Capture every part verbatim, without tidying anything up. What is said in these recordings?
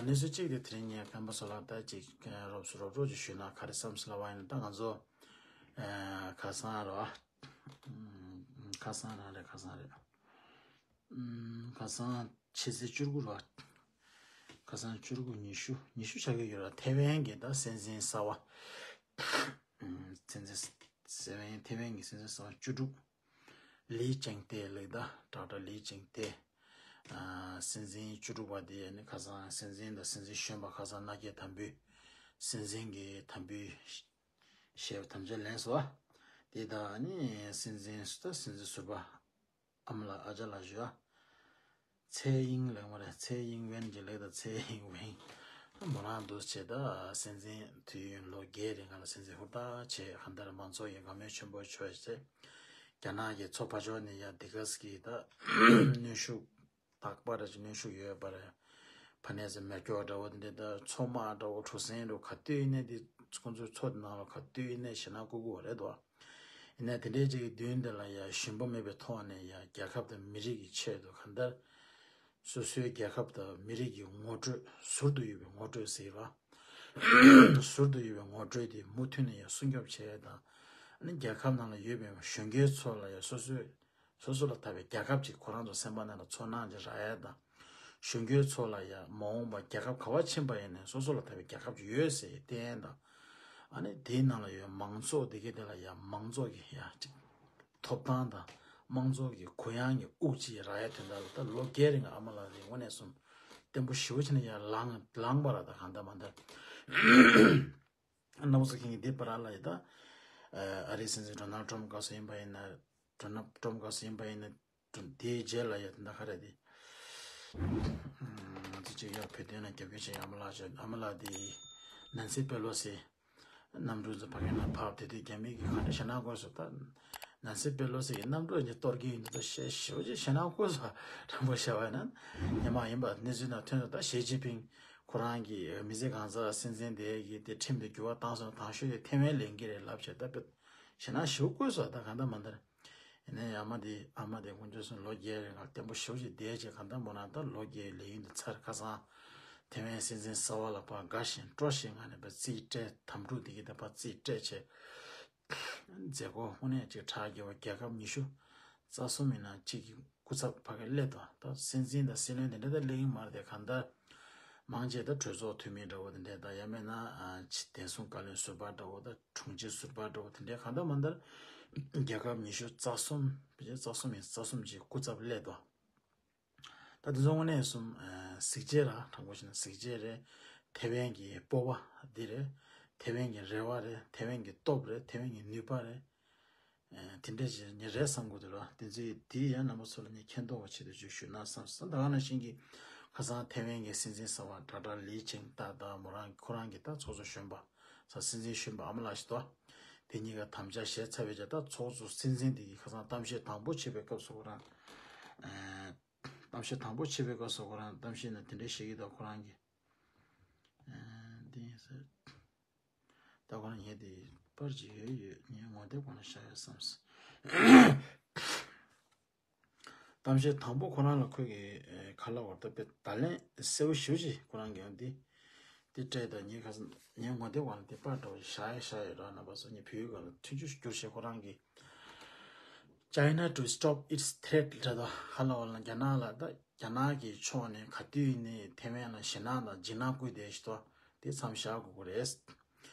གནས་ཚུལ་གཅིག་དེ་དེ་རིང་ངས་སྤེན་པ་བཟོ་ལགས་ད་ཅིག་རོབ་རོབ་རོབ་ཅིག་ཞུས་ན་ག་རེ་བསམ་སོང་ལབ་པ་ཡིན་ན། ད་ང་ཚོ་ཁ་སང་རེད་བ། ཁ་སང་རང་རེད། ཁ་སང་རེད། ཁ་སང་ཕྱི་ཚེས་བཅུ་དགུ་རེད་བ། ཁ་སང་བཅུ་དགུ་ཉི་ཤུ་ཉི་ཤུ་ཆགས་ཀྱི་ཡོད་རེད། ཐེ་ཝན་གྱི་ད་སྲིད་འཛིན་གསར་བ། སྲིད་འཛིན། སྲིད་འཛིན། ཐེ་ཝན་གྱི་སྲིད་འཛིན་གསར་བ་བཅུ་དྲུག་ལི་ཅང་ཏེ་ལགས། ད་ཌོག་ཊར་ལི་ཅང་ཏེ། ཨ། སྲིད་འཛིན་བཅུ་དྲུག་པ་དེ་ནི་ཁ་སང་སྲིད་འཛིན་དང་སྲིད་འཛིན་གཞོན་པ་ཁ་སང་མནའ་སྐྱེལ་དམ་འབུལ། སྲིད་འཛིན་གྱི་དམ་འབུལ་བཞེས་པ་དམ་བཅའ་ལེན་སོང་། དེ་དག་ནི་སྲིད་འཛིན་སུ་ད་སྲིད་འཛིན་ཟུར་པ་ཨ་མ་ལགས། ཨ་ཅག་ལགས་ཞུ་ཨ། ཚའེ་དབྱིང་ལགས་མ་རེད། ཚའེ་དབྱིང་ཝེན་གྱི་ལགས། ད་ཚའེ་དབྱིང་ཝེན་མོ་རང་འདུག་བྱས། ད་སྲིད་འཛིན་དུས་ཡུན་ལོ་བརྒྱད་རིང་ག་ལ་སྲིད་འཛིན་ཧུར་ཐག་བྱས། གང་ལྟར་མང་ཚོགས་ཀྱི་དགའ་མོས་ཆེན་པོ་བྱས་བྱས། རྒྱ་ནག་གི་མཚོ་ཕར་ཕྱོགས་ནས་ཡ་འདི་ག་ཟེར་གྱི་ད་གནོན་ཤུགས་དག་པ་རེད། ཅིག་གནོན་ཤུགས་ཡོད་པ་རེད། ཕ་ནས་ཟེར་མེ་སྒྱོགས་འདྲ་བོ་འདི་འདྲ། ད་མཚོ་དམག་འདྲ་བོ། གྲུ་གཟིངས་འདྲ་བོ། ག་དུས་ཡིན་ནའི་འདི་ཁོང་ཚོའི་མཚོ་དེ་ནང་ལ་ག་དུས་ཡིན་ནའི་ཞེད་སྣང་བསྐུལ་གྱི་ཡོད་རེད་དོ། ཡིན་ནའི་དེ་འདྲའི་ཅིག་གི་མདུན་དེ་ལ་ཡ་ཞུམ་པ་མེད་པའི་ཐོག་ནས་ཡ་རྒྱལ་ཁབ་དང་མི་རིགས་ཀྱི་ཆེད་དུ་གང་ལྟར་སོ་སོའི་རྒྱལ་ཁབ་དང་མི་རིགས་ཀྱི་ངོ་སྤྲོད། ཟུར་དུ་ཡོད་པའི་ངོ་སྤྲོད་ཟེར་བ། ཟུར་དུ་ཡོད་པའི་ངོ་སྤྲོད་དེ་མུ་མཐུད་ནས་ཡ་སྲུང་སྐྱོབ་བྱེད་ཡ་དང་། ཨ་ནི་རྒྱལ་ཁབ་ནང་ལ་ཡོད་པའི་གཞོན་སྐྱེས་ཚོ་ལ་ཡ་སོ་སོའི། སོ་སོ་ལ་ཐོབ་པའི་རྒྱལ་ཁབ་ཅིག་ཁོ་རང་ཚོ་སེམས་པ་ནང་ལ་ཚོར་སྣང་ཅིག་རག་ཡ་དང་། གཞོན་སྐྱེས་ཚོ་ལ་ཡ་མ་འོངས་པ་རྒྱལ་ཁབ་ག་པར་ཕྱིན་པ་ཡིན་ནའི་སོ་སོ་ལ་ཐོབ་པའི་རྒྱལ་ཁབ་ཅིག་ཡོད་ཟེར་བསྟན་དང་། ཨ་ནི་དེའི་ནང་ལ་ཡོད་མང་ཚོགས་དེ་གའི་དེ་ལ་ཡ་མང་ཚོགས་ཀྱི་ཡ་ཅིག་ཐོབ་ཐང་དང་། མང་ཚོགས་ཀྱི་གུ་ཡངས་ཀྱི་དབུགས་ཅིག་རག་ཡ་དོན་དག་ལ། ད་ལོ་བརྒྱད་རིང་ཨ་མ་ལགས་དེ་དངོས་གནས་སོང་བརྟན་པོ་ཞེ་པོ་བྱས་ནས་ཡ་ལངས་ལངས་པ་ར། ད་གང་ལྟར་མ་ལྟར། རྣམ་པ་ཚོ་ཁྱེད་ཀྱིས་འདི་པར་ལ་ཡ་ད། ཨ་རིའི་སྲིད་འཛིན་ཌོ་ནལ་ཊམ་སྐབས་སུ་ཡིན་པ་ཡིན་ན། ཌོ་ནལ་ཊམ་སྐབས་སུ་ཡིན་པ་ཡིན་ན། དེའི་རྗེས་ལ་ཡ་ད་ག་རེ་དེ། ང་ཚོ་གཅིག་ཡ་བོད་དོན་ལ་རྒྱབ་སྐྱོར་བྱེད་ཡ་ཨ་མ་ལགས་ཅིག་ཨ་མ་ལགས་དེ་ནན་སི་པེ་ལོ་སི་གནམ་གྲུ་ཚོ་ཕ་གི་ནང་ཕབ། དེ་དུས་རྒྱ་མི་གིས་ག་འདྲ་ཞེད་སྣང་སྐུལ་སོང་། ད་ནན་སི་པེ་ལོ་སི་གི་གནམ་གྲུ་གཉིས་གཏོར་གྱི་ཡིན་འདུག་ད་ཞེ་ཞེ་པོ་ཅིག་ཞེད་སྣང་སྐུལ་སོང་། དྲང་པོ་བཤད་པ་ཡིན་ན། སྔོན་མ་ཡིན་པ་གནས་ཚུལ་ནང་ཐོན་སོང་། ད་ཞི་ཅིན་ཕིང་ཁོ་རང་གི་མི་ཚེ་གང་ཟག་སྲིད་འཛིན་དེ་གི་དེ་ཁྲིམས་དེ་འགྱུར་བ་བཏང་སོང་། དང་ཤོས་དེ་ཐེ་ཝན་ལེན་གྱི་རེད་ལབ་བྱས། ད་དཔེ་ཞེད་སྣང་ཞེ་པོ་སྐུལ་སོང་། ད་གང་ལྟར་མ་ལྟར། ཡིན་ནའི་ཨ་མ་དེ་ཨ་མ་དེ་དཀོན་མཆོག་གསུམ་ལོ་བརྒྱད་རིང་ལ་བརྟན་པོ་ཞེ་པོ་ཅིག་བསྡད་བྱས། གང་ལྟར་མོ་རང་ད་ལོ་བརྒྱད་ལས་ཡུན་དེ་ཚར། ཁ་སང་ཐེ་ཝན་སྲིད་འཛིན་གསར་པ་ལ་ཕར་དགའ་བཞིན་སྤྲོ་བཞིན་ངང་ནས་ཕར་རྩིས་སྤྲད། དམ་ཕྲུག་དེ་གིས་ད་ཕར་རྩིས་སྤྲད་བྱས། མཛད་སྒོ་དངོས་གནས་ཅིག་གྲགས་ཀྱི་བ། རྒྱལ་ཁབ་ཉི་ཤུ་རྩ་གསུམ་ཡིན་ན་གཅིག་གི་སྐུ་ཚབ་ཕ་གིར་སླེབས་དང་། ད་སྲིད་འཛིན་དང་སྲིད་བློན་དེ་འདྲ་ད་སླེབས་ཀྱི་མ་རེད་དེ། གང་ལྟར་མང་ཆེ་ད་གྲོས་ཚོགས་འཐུས་མི་འདྲ་བོ་དེ་འདྲ་དང་། ཡང་མིན་ན་ཨ་ཕྱི་བདེ་སྲུང་བཀའ་བློན་ཟུར་པ་འདྲ་བོ་དང་། དྲུང་ཆེ་ཟུར་པ་འདྲ་བོ་དེ་འདྲའི། གང་ལྟར་མ་ལྟར་རྒྱལ་ཁབ་ཉི་ཤུ་རྩ་གསུམ། ཕལ་ཆེར་རྩ་གསུམ་ཡིན། རྩ་གསུམ་གྱི་སྐུ་ཚབ་སླེབས་དང་། ད་དེ་ཚོ་དངོས་གནས་སོང་། ཨ་གཟིགས་བྱས་ར། དྲང་པོ་བཤད་ན་གཟིགས་བྱས་རེད། ཐེ་ཝན་གྱི་སྤོབས་པ་འདི་རེད། ཐེ་ཝན་གྱི་རེ་བ་རེད། ཐེ་ཝན་གྱི་སྟོབས་རེད། ཐེ་ཝན་གྱི་ནུས་པ་རེད། ཨ་དེ་འདྲ་ཞིག་ངས་རེད་བསམ་གྱི་འདུག་ར། དེ་ཚོའི་དེ་ཡང་རྣམ་པ་ཚོ་ལ་ངས་མཁྱེན་རྟོགས་པ་ཆེད་དུ་ཅིག་ཞུས་ན་བསམ་སོང་། ད་ག་ནང་བཞིན་གྱི་ཁ་སང་ཐེ་ཝན་གྱི་སྲིད་འཛིན་གསར་པ་ཌོག་ཊར་ལི་ཅང་ཏེ་དང་མོ་རང་ཁོ་རང་གི་ད་ཚོགས་གཙོ་གཞོན་པ། ས་སྲིད་འཛིན་གཞོན་པ་ཨ་མ་ལགས་ཤིག་ཏོ། དེ་གཉིས་ཀ་དམ་བཅའ་བཞེས་ཚར་བའི་རྗེས། ད་ཚོགས་གཙོ་སྲིད་འཛིན་དེ་གིས་ཁ་སང་གཏམ་བཤད་དང་པོ་བྱེད་པའི་སྐབས་སུ་ཁོ་རང་། ཨ་གཏམ་བཤད་དང་པོ་བྱེད་པའི་སྐབས་སུ་ཁོ་རང་གཏམ་བཤད་ནང་དེ་འདྲའི་བཤད་ཀྱི་འདུག་ཁོ་རང་གིས། ཨ་འདི་ཡིན་ཟེར། ད་ཁོ་རང་ངས་དེ་པར་ཅིག་ཡོད་ཡོད། ངས་ངོ་དེབ་སྒང་ལ་བཞག་ཡོད་བསམ་སོང་། གཏམ་བཤད་དང་པོ་ཁོ་རང་ལ་ཁོ་གིས་ཨེ་ག་ལབ་པ་རེད། ད་དཔེ་བརྡ་ལན་གསལ་པོ་ཞེ་པོ་ཅིག་ཁོ་རང་གིས་འདི་འདི་སྤྲད་དང་། ངས་ཁ་སང་ངས་ངོ་དེབ་སྒང་ལ་འདི་པར་འདྲ་བོ་ཞིག་བཞག་ཡ་བཞག་ཡོད་ར། རྣམ་པ་ཚོ་ངས་བོད་ཡིག་སྒང་ལ་མཐུན་འགྱུར་བསྒྱུར་བྱས། ཁོ་རང་གིས། China to stop its threat རེད་དོ། ག་ལབ་པ་ལབ་ན། རྒྱ་ནག་ལ་ད་རྒྱ་ནག་གི་ཕྱོགས་ནས་ག་དུས་ཡིན་ནའི་ཐེ་ཝན་ལ་ཞེད་སྣང་དང་འཇིགས་སྣང་སྐུལ་བསྡད་ཤག་ཏོ། དེ་མཚམས་བཞག་དགོས་ཀྱི་རེད།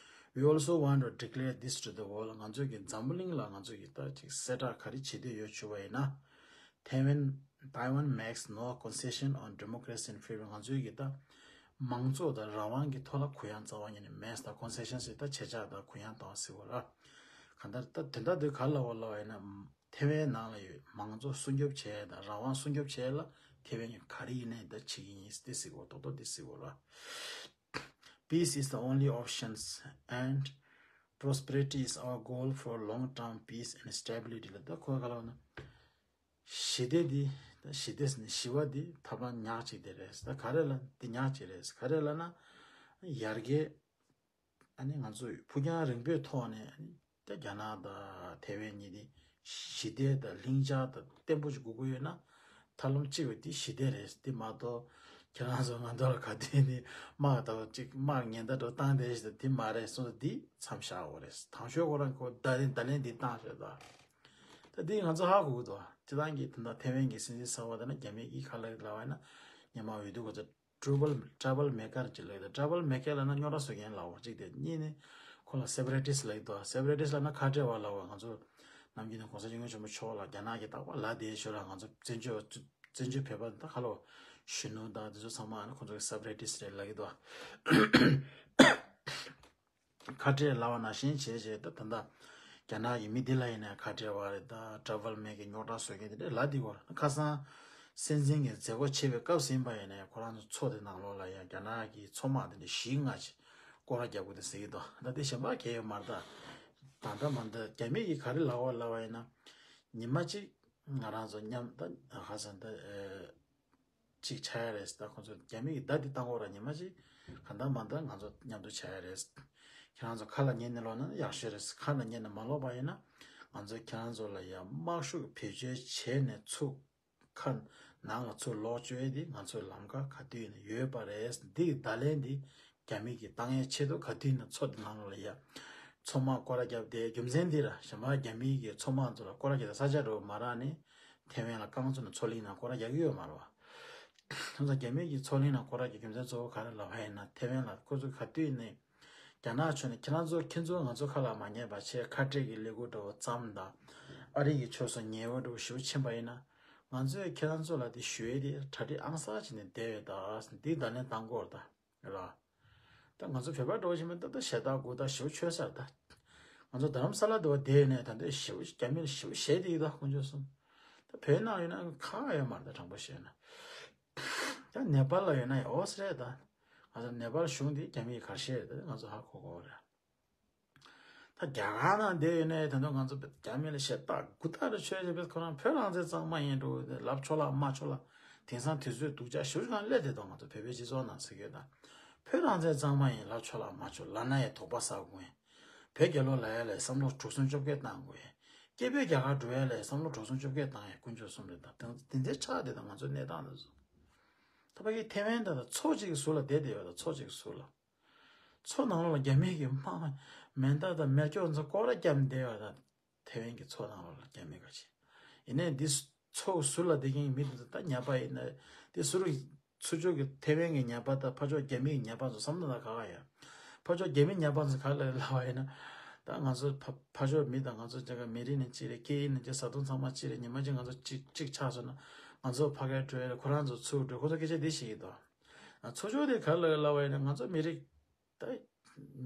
We also want to declare this to the world. ང་ཚོས་ཀྱི་འཛམ་བུ་གླིང་ལ་ང་ཚོས་ཀྱི་ད་ཅིག་གསལ་བསྒྲགས་ག་རེ་བྱེད་འདོད་ཡོད་ཞུ་བ་ཡིན་ན། Taiwan, Taiwan makes no concession on democracy and freedom. ང་ཚོས་ཀྱི་ད་མང་གཙོ་དང་རང་དབང་གི་ཐོག་ལ་གུ་ཡངས་རྩ་བ་ཉིད་ནས་མེད། ད་concession ཟེར་ད་བྱེད་ཕྱོགས་དང་གུ་ཡངས་བཏང་བ་ཟེར་བ་ར། གང་ལྟར་ད་དོན་དག་དེ་ག་ལབ་པ་ལབ་པ་ཡིན་ན། ཐེ་ཝན་ནང་ལ་ཡོད་མང་གཙོ་སྲུང་སྐྱོབ་བྱེད་ཡ་དང་རང་དབང་སྲུང་སྐྱོབ་བྱེད་ཡ་ལ་ཐེ་ཝན་གྱིས་ག་རེ་ཡིན་ནའི་ད་བྱེད་ཀྱི་ཡིན་ཟེར་ཏེ་ཟེར་གོ། རྡོག་རྡོག་འདི་ཟེར་གོ་ར། Peace is the only options and prosperity is our goal for long-term peace and stability. ལ་ད་ཁོ་ག་ལབ་ན། ཞི་བདེ་འདི་ད་ཞི་བདེ་ཟེར་ནས་ཞི་བ་འདི་ཐབས་ལམ་ཉག་གཅིག་དེ་རེད། ད་ག་རེ་ལ་འདི་ཉག་གཅིག་རེད། ག་རེ་ལབ་ན་ཡར་རྒྱས། ཨ་ནི་ང་ཚོས་ཕུགས་རྒྱང་རིང་པོའི་ཐོག་ནས་ཨ་ནི་ད་རྒྱ་ནག་དང་ཐེ་ཝན་གཉིས་དེ་ཞི་བདེ་དང་ལྷིང་འཇགས་དང་བརྟན་པོ་ཞིག་དགོས་ཀྱི་ཡོད་ན། ཐབས་ལམ་གཅིག་པ་དེ་ཞི་བདེ་རེད། དེ་མ་གཏོགས་ ཁྱེད་རང་ཚོ་ང་ཚོ་ལ་ག་དུས་ནས་དམག་དང་གཅིག་དམག་ཉེན་བརྡ་འགྲོ་བཏང་བསྡད་ཞིག་དང་དེ་མ་རེད་གསུངས་ཏེ་འདི་མཚམས་བཞག་དགོས་རེད། དང་ཤོས་ཁོ་རང་ཁོ་བརྡ་ལན་བརྡ་ལན་འདི་བཏང་ཤོད་དང་། ད་འདི་ང་ཚོ་ཧ་གོ་གི་འདུག་སྤྱི་བཏང་གི་ད་ལྟ་ཐེ་ཝན་གྱི་སྲིད་འཛིན་གསར་པ་དེ་ན་རྒྱ་མི་གིས་ག་ལབ་ལབ་པ་ཡིན་ན། ཉི་མ་འོས་བསྡུ་ཁོ་ཚོ་ཊྲ་བལ་ཊྲ་བལ་མེ་ཀར་ཅིག་ལབ་ཡོད། ཊྲ་བལ་མེ་ཀར་ལབ་ན་རྙོག་དྲ་བཟོ་མཁན་ལབ་པ་གཅིག་དེ། གཉིས་ནི་ཁོ་ལ་སེ་པ་རེ་ཊིསི་ལབ་ཀྱི་འདུག་སེ་པ་རེ་ཊིསི་ལབ་ན་ཁ་བྲལ་བ་ལབ་པ། ང་ཚོ་ནམ་རྒྱུན་ནས་གོང་ས་སྐྱབས་མགོན་ཆེན་པོ་མཆོག་ལ་རྒྱ་ནག་གིས་རྟག་པར་ལབ་བསྡད་ཞོར་ལ་ང་ཚོ་བཙན་བྱོལ་བཙན་བྱོལ་བོད་པ་ད་ག་ལོ་གཞོན་ནུ་དང་དེ་ཚོ་ཚང་མ་ནི་ཁོ་ཚོ་གི་སེ་པ་རེ་ཊིསི་རེད་ལབ་ཀྱི་འདུག་ཁ་བྲལ་ལབ་པ་ནང་བཞིན་བྱས་བྱས་ད་ད་ལྟ་རྒྱ་ནག་གི་མི་འདི་ལ་ཡིན་ན་ཁ་བྲལ་བ་རེད། ད་ཊྲ་བལ་མེ་ཀར་གྱི་རྙོག་དྲ་བཟོ་མཁན་དེ་འདྲས་ལབ་བསྡད་ཀྱི་ཡོད་རེད། ཁ་སང་སྲིད་འཛིན་གྱི་མཛད་སྒོ་ཕྱེ་བའི་སྐབས་ཟིན་པ་ཡིན་ན་ཡང་ཁོ་རང་ཚོ་མཚོ་དེ་ནང་ལོགས་ལ་ཡང་རྒྱ་ནག་གི་མཚོ་དམག་དེ་འདྲས་བཞི་ལྔ་ཅིག་སྐོར་ར་རྒྱག་གི་འདུག་ཟེར་གྱི་འདུག་ད་དེ་གཞན་པ་གང་ཡང་ཡོད་མ་རེད། ད་ད་ལྟ་མ་ད་རྒྱ་མི་གིས་ག་རེ་ལབ་པ་ལབ་པ་ཡིན་ན། ཉི་མ་གཅིག་ང་རང་ཚོ་མཉམ་ད་ཧ་སང་ད་ཨེ་གཅིག་ཆགས་ཡ་རེད་ཟེར། ད་ཁོང་ཚོ་རྒྱ་མི་གི་བརྡ་འདི་བཏང་གོ་ར། ཉི་མ་གཅིག་གང་ལྟར་མ་ལྟར་ང་ཚོ་མཉམ་དུ་ཆགས་ཡ་རེད། ཁྱེད་རང་ཚོ་ཁ་ལ་ཉན་ནས་ལོག་ན་ཡག་ཤོས་རེད། ཁ་ལ་ཉན་ནས་མ་ལོག་པ་ཡིན་ན་ང་ཚོས་ཁྱེད་རང་ཚོ་ལ་ཡ་དམག་ཤུགས་བེད་སྤྱོད་བྱས་ནས་ཚུར་ཁ་ནང་ལ་ཚུར་ལོག་བཅུག་ཡས་འདི་ང་ཚོའི་ལམ་ཁ་ག་དུས་ཡིན་ན་ཡོད་པ་རེད། འདི་གི་བརྡ་ལན་འདི་རྒྱ་མི་གིས་བཏང་ཡས་ཆེད་དུ་ག་དུས་ཡིན་ན་མཚོ་འདི་ནང་ལ་ཡ་མཚོ་དམག་སྐོར་ར་བརྒྱབ་བསྡད་རྒྱུ་མཚན་འདི་ར། གཞན་པ་རྒྱ་མི་གིས་མཚོ་དམག་ཚོ་ལ་སྐོར་ར་བརྒྱབ་བསྡད་ས་ཆ་འདྲ་བོ་མ་རག་ནས་ཐེ་ཝན་ལ་རྐང་བཙུགས་ནས་མཚོ་གླིང་ནང་སྐོར་ར་རྒྱག་གི་ཡོད་མ་རེད་བ། ད་རྒྱ་མི་གིས་མཚོ་གླིང་ནང་སྐོར་ར་གྱི་རྒྱུ་མཚན་གཙོ་བོ་ག་རེ་ལབ་པ་ཡིན་ན། ཐེ་ཝན་ལ་ཁོ་ཚོ་ག་དུས་ནས་རྒྱ་ནག་ཕྱོགས་ནས་ཁྱེད་རང་ཚོ་ཁྱེད་ཚོ་ང་ཚོ་ཁ་ལ་མ་ཉན་པ་བྱས་ཁ་བྲལ་གྱི་ལས་འགུལ་འདྲ་བོ་བརྩམས་དང་། ཨ་རི་གི་ཕྱོགས་སུ་ཉེ་བོ་འདྲ་བོ་ཞེ་པོ་ཕྱིན་པ་ཡིན་ན། ང་ཚོས་ཁྱེད་རང་ཚོ་ལ་དེ་ཞུ་ཡས་དེ་གྲ་སྒྲིག་ཨང་གསར་བྱས་ནས་བསྡད་ཡོད་ད། འདི་བརྡ་ལན་བཏང་དགོས་རེད་ད། ར། ད་ང་ཚོ་བོད་པ་འདྲ་བོ་ཞིག་མིན་ད་ད་ཞེ་དྲག་མགོ་ད་ཞེ་པོ་ཆོད་ས་རེད་ད། ང་ཚོ་རྡ་རམ་ས་ལ་འདྲ་བོ་བསྡད་ནས་ད་འདི་ཞེ་པོ་རྒྱ་མིར་ཞེ་པོ་ཞེད་དེ་ཡིན་ད་དཀོན་མཆོག་གསུམ། ད་བོད་ནང་ཡོད་ན་ཁག་ཡོད་མ་རེད་ད་དྲང་པོ་བཤད་ན། ད་ནེ་པཱལ་ལ་ཡོད་ན་ཡང་ཨོ་སི་རེད་ད། ང་ཚོ་ནེ་པཱལ་གཞུང་འདི་རྒྱ་མིའི་གར་བཤད་རེད་ད་ང་ཚོ་ཧ་གོ་གོ་རེད། ད་རྒྱ་གར་ནང་བསྡད་ཡོད་ནའི་ད་དུང་ང་ཚོ་རྒྱ་མི་ལ་ཞེ་དྲག་མགོ་ཐག་རེ་ཆོད་བྱས་པས་ཁོ་རང་བོད་རང་བཙན་གཙང་མ་ཡིན་འགྲོ་ལབ་ཆོག་ལ་མ་ཆོག་ལ། དེང་སང་དུས་ཚོད་སྡུག་ཅག་ཞེ་པོ་ཅིག་སླེབས་བསྡད་འདུག་ང་ཚོ་བོད་པའི་སྤྱི་ཚོགས་ནང་ཟེར་གྱི་ཡོད་ད། བོད་རང་བཙན་གཙང་མ་ཡིན་ལབ་ཆོག་ལ་མ་ཆོག་ལབ་ན་ཡང་དོགས་པ་ཟ་དགོས་ཡིན། བོད་རྒྱལ་ལོ་ལབ་ཡ་ལ་བསམ་བློ་དྲུག་སུམ་བཅོ་བརྒྱད་བཏང་དགོས་ཡིན། སྐྱེས་བུ་རྒྱ་གར་འགྲོ་ཡ་ལ་བསམ་བློ་དྲུག་སུམ་བཅོ་བརྒྱད་བཏང་ཡ་དཀོན་མཆོག་གསུམ་རེད་ད། དེ་འདྲའི་ཆགས་བསྡད་ད་ང་ཚོ་གནས་སྟངས་འདི་ཚོ། ད་ཕ་གི་ཐེ་ཝན་ད་ད་མཚོ་གཅིག་གི་ཟུར་ལ་བསྡད་བསྡད་ཡོད་ད། མཚོ་གཅིག་གི་ཟུར་ལ། མཚོ་ནང་ལོགས་ལ་རྒྱ་མི་གི་དམག་མེ་མདའ་དང་མེ་སྒྱོགས་ཚོ་སྐོར་ར་བརྒྱབ་བསྡད་ཡོད་ད། ཐེ་ཝན་གྱི་མཚོ་ནང་ལོགས་ལ་རྒྱ་མི་ག་ཅི། ཡིན་ནའི་འདི་མཚོ་ཟུར་ལ་བསྡད་མཁན་གྱི་མི་དེ་ཚོ་ད་ཉ་པ་ཡིན་ན། འདི་ཟུར་ཚུར་ཕྱོགས་ཀྱི་ཐེ་ཝན་གྱི་ཉ་པ་དང་ཕར་ཕྱོགས་རྒྱ་མི་གི་ཉ་པ་ཚོ་བསམ་བློ་ན་ག་ག་ཡ། ཕར་ཕྱོགས་རྒྱ་མི་ཉ་པ་ཚོ་ག་ལ་ལབ་པ་ཡིན་ན། ད་ང་ཚོ་ཕ་ཕར་ཕྱོགས་མི་དང་ང་ཚོ་རྒྱ་གར་མི་རིགས་ནི་གཅིག་རེད། སྐད་ཡིག་ནི་གཅིག་བཟའ་བཏུང་ཚང་མ་གཅིག་རེད། ཉི་མ་གཅིག་ང་ཚོ་གཅིག་གཅིག་ཆགས་སོང་ན་ང་ཚོ་ཕ་གིར་འགྲོ་ཡ་རེད། ཁོ་རང་ཚོ་ཚུར་འགྲོ། ཁོ་ཚོ་སྐད་ཆ་འདི་བཤད་ཀྱི་འདུག་ཚུར་ཕྱོགས་དེ་ག་ལ་ལབ་པ་ཡིན་ན་ང་ཚོ་མི་རིགས། ད་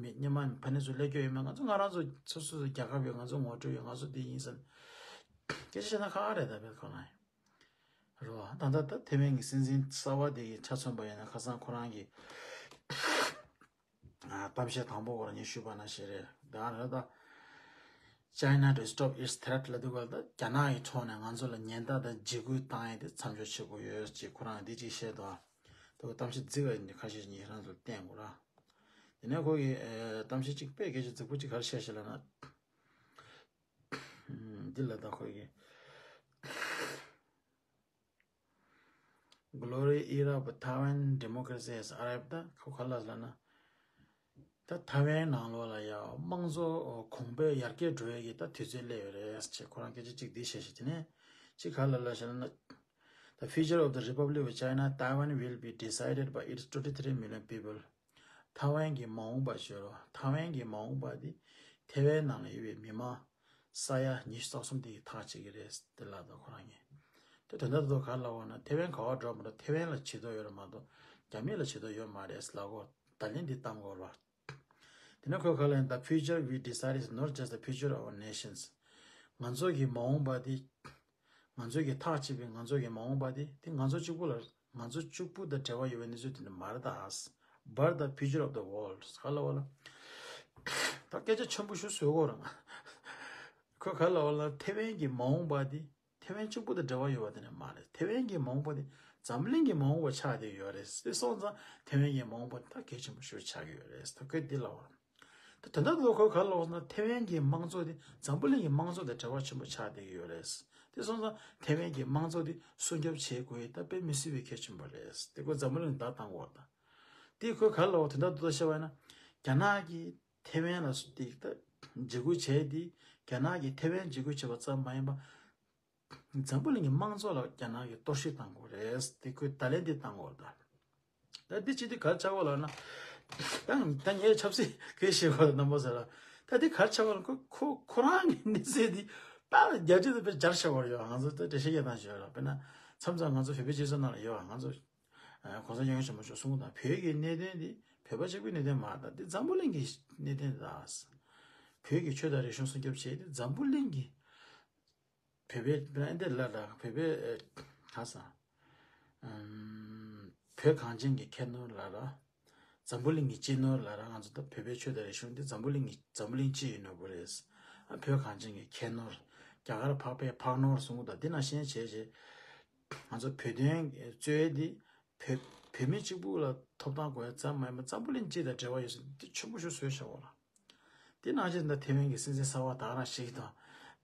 མི་སྔོན་མ་ཕ་ནས་ཚུར་སླེབས་རྒྱུ་ཡོད་མེད། ང་ཚོ་ང་རང་ཚོ་སོ་སོ་སོ་རྒྱལ་ཁབ་ཡོད། ང་ཚོ་ངོ་སྤྲོད་ཡོད། ང་ཚོ་འདི་ཡིན་ཟེར་སྐད་ཆ་བཤད་ན་ཁག་ཁག་རེད་ད་བོད་ཁོ་ན་ཡིན། རེད་བ། ད་ལྟ་ད་ཐེ་ཝན་གྱི་སྲིད་འཛིན་གསར་བ་དེ་གི་ཆ་མཚོན་པ་ཡིན་ན་ཁ་སང་ཁོ་རང་གི་ཨ་གཏམ་བཤད་དང་པོ་ཁོ་རང་ཉིད་ཞུས་པ་ན་ཞེས་རེད་ད། རེད་ད། China to stop its threat ལབ་དུས་ག་ལ་ད་རྒྱ་ནག་གི་ཕྱོགས་ནས་ང་ཚོ་ལ་ཉེན་བརྡ་དང་འཇིགས་སྐུལ་བཏང་ཡས་དེ་མཚམས་འཇོག་བྱེད་དགོས་ཡོད་ཅེས་ཁོ་རང་འདི་གཅིག་བཤད་འདུག་ད་གཏམ་བཤད་རྫིག་པ་ཡིན་ཁ་ཤས་ཉིད་རང་ཚོར་བསྟན་དགོས་ར། དེ་ནས་ཁོ་གིས་ཨེ་གཏམ་བཤད་གཅིག་དཔེ་སྐད་ཆ་རྫིག་པོ་གཅིག་ག་རེ་བཤད་ཤག་ལབ་ན། འདི་ལ་ད་ཁོ་གིས་Glory era of Taiwan democracy has arrived ད་ཁོ་ག་ལ་ལབ་ན། ད་ཐའེ་ཝན་ནང་ལོགས་ལ་ཡ་དམངས་གཙོ་གོང་འཕེལ་ཡར་རྒྱས་འགྲོ་ཡས་ཀྱི་ད་དུས་ཚོད་སླེབས་ཡོད་རེད་ཅེས་ཁོ་རང་སྐད་ཆ་གཅིག་འདི་བཤད་ཤག་དེ་ནས་གཅིག་ག་ལ་ལབ་ཤག་ལབ་ན། The future of the Republic of China, Taiwan will be decided by its twenty-three million people. ཐའེ་ཝན་གྱི་མ་འོངས་པ་ཤོད་རོགས། ཐའེ་ཝན་གྱི་མ་འོངས་པ་འདི་ཐེ་ཝན་ནང་ལ་ཡོད་པའི་མི་མང་ས་ཡ་ཉི་ཤུ་རྩ་གསུམ་དེ་ཡིས་ཐག་བཅད་ཀྱི་རེད་དེ་ལབ་དང་ཁོ་རང་གིས། དེ་དོན་དག་དེ་ཚོ་ག་ལབ་འོ་ན་ཐེ་ཝན་ག་བ་འགྲོ་མ་འགྲོ་ཐེ་ཝན་ལ་བྱེད་དོ་ཡོད་རེད་མ་གཏོགས་རྒྱ་མི་ལ་བྱེད་དོ་ཡོད་མ་རེད་ལབ་གོ། ད་ལན་འདི་བཏང་དགོས་རེད་བ། དེ་ནས་ཁོས་ག་ལབ་ཡིན། The future we decide is not just the future of our nations. ང་ཚོ་གི་མ་འོངས་པ་དེ། ང་ཚོ་གི་ཐག་བཅད་པའི་ང་ཚོ་གི་མ་འོངས་པ་དེ་དེ་ང་ཚོ་གཅིག་པུ་ལ་ང་ཚོ་གཅིག་པུ་དང་འབྲེལ་བ་ཡོད་པའི་གནས་ཚུལ་དེ་འདྲ་མ་རེད་ད། But the future of the world ག་ལབ་པ་ལ། ད་སྐད་ཆ་ཆེན་པོ་ཞིག་བཟོས་གོ་རང་། ཁོས་ག་ལབ་པ་ལ་ཐེ་ཝན་གྱི་མ་འོངས་པ་དེ། ཐེ་ཝན་གཅིག་པུ་དང་འབྲེལ་བ་ཡོད་པ་དེ་ནས་མ་རེད། ཐེ་ཝན་གྱི་མ་འོངས་པ་དེ་འཛམ་གླིང་གི་མ་འོངས་པ་ཆགས་བསྡད་ཡོད་རེད། དེ་སོང་ཙང་ཐེ་ཝན་གྱི་མ་འོངས་པ་དེ་ད་གལ་ཆེན་པོ་ཞིག་ཆགས་ཀྱི་ཡོད་རེད། ད་ཁོས་འདི་ལབ་པ། ད་དོན་དག་ཏུ་ཁོས་ག་ལབ་ཟེར་ན་ཐེ་ཝན་གྱི་དམངས་གཙོ་དེ་འཛམ་བུ་གླིང་གི་དམངས་གཙོ་དང་འབྲེལ་བ་ཆེན་པོ་ཆགས་བསྡད་ཀྱི་ཡོད་རེད། དེ་སོང་ཙང་ཐེ་ཝན་གྱི་དམངས་གཙོ་དེ་སྲུང་སྐྱོབ་བྱེད་དགོས་ཡ་ད་དཔེ་མི་སྲིད་པའི་གལ་ཆེན་པོ་རེད། དེ་ཁོས་འཛམ་བུ་གླིང་བདག་བཏང་དགོས་པ་དང་། དེ་ཁོས་ག་རེ་ལབ་པ་དོན་དག་ཏུ་བཤད་པ་ཡིན་ན། རྒྱ་ནག་གིས་ཐེ་ཝན་ལ་སུ་དེ་ད་འཇིགས་སྐུལ་བྱས་དེ། རྒྱ་ནག་གིས་ཐེ་ཝན་འཇིགས་སྐུལ་བྱས་པ་ཙམ་མ་ཡིན་པ། འཛམ་བུ་གླིང་གི་དམངས་གཙོ་ལ་རྒྱ་ནག་གིས་གཏོར་བཤིག་བཏང་དགོས་རེད། དེ་ཁོས་ད་ལན་དེ་བཏང་དགོས་རེད་ད། ད་འདི་ཅི་སྟེ་ག་རེ་ཆགས་པ་ལབ་ན། ད་ད་ངས་ཆབ་སྲིད་གས་བཤད་པ་རྣམ་པ་ཟེར་ལ། ད་འདི་ག་རེ་ཆགས་པ་ལབ་ན་ཁོ་ཁོ་ཁོ་རང་གི་གནས་ཚད་འདི་ད་རྒྱ་ཆེ་ད་དཔེ་སྦྱར་བཞག་པ་རེད་ཡོད། ང་ཚོ་ད་འགྲེལ་བཤད་རྒྱག་སྟངས་ཞིག་ཡོད་ལ། དཔེར་ན་མཚམས་མཚམས་ང་ཚོ་བོད་པའི་སྤྱི་ཚོགས་ནང་ལ་ཡོད། ང་ཚོ་གོང་ས་སྐྱབས་མགོན་ཆེན་པོ་མཆོག་གསུང་དང་བོད་ཀྱི་གནད་དོན་འདི་བོད་པ་གཅིག་པུའི་གནད་དོན་མ་རེད། ད་འདི་འཛམ་བུ་གླིང་གི་གནད་དོན་རེད་ད། བོད་ཀྱི་ཆོས་དང་རིག་གཞུང་སྲུང་སྐྱོབ་བྱེད་དེ་འཛམ་བུ་གླིང་གི་བོད་པའི་ཨ་འདི་ལ་ལ་བོད་པའི་ཨེ་ག་ས་ཨམ་བོད་གངས་ཅན་གྱི་ཁྱད་ནོར་ལ་ར། འཛམ་བུ་གླིང་གི་གཅེས་ནོར་ལ་ར། ང་ཚོ་ད་བོད་པའི་ཆོས་དང་རིག་གཞུང་འདི་འཛམ་བུ་གླིང་གི་འཛམ་བུ་གླིང་སྤྱི་ཡི་ནོར་བུ་རེད། ཨ་བོད་གངས་ཅན་གྱི་ཁྱད་ནོར། རྒྱ་གར་འཕགས་པའི་འཕགས་ནོར་གསུང་གི་འདུག་འདི་ནང་བཞིན་བྱས་རྗེས་ང་ཚོ་བོད་དོན་རྩོད་འདི་བོད་བོད་མི་གཅིག་པུ་ལ་ཐོབ་ཐང་དགོས་ཡ་ཙམ་མ་ཡིན་པར་འཛམ་བུ་གླིང་སྤྱི་དང་འབྲེལ་བ་ཡོད་ཟེར་འདི་ཆེན་པོ་ཞིག་བཟོས་བཞག་པ་ལ། དེ་ནང་བཞིན་ད་ཐེ་ཝན་གྱི་སྲིད་འཛིན་གསར་པ་ད་ག་རང་ཞིག་དང་།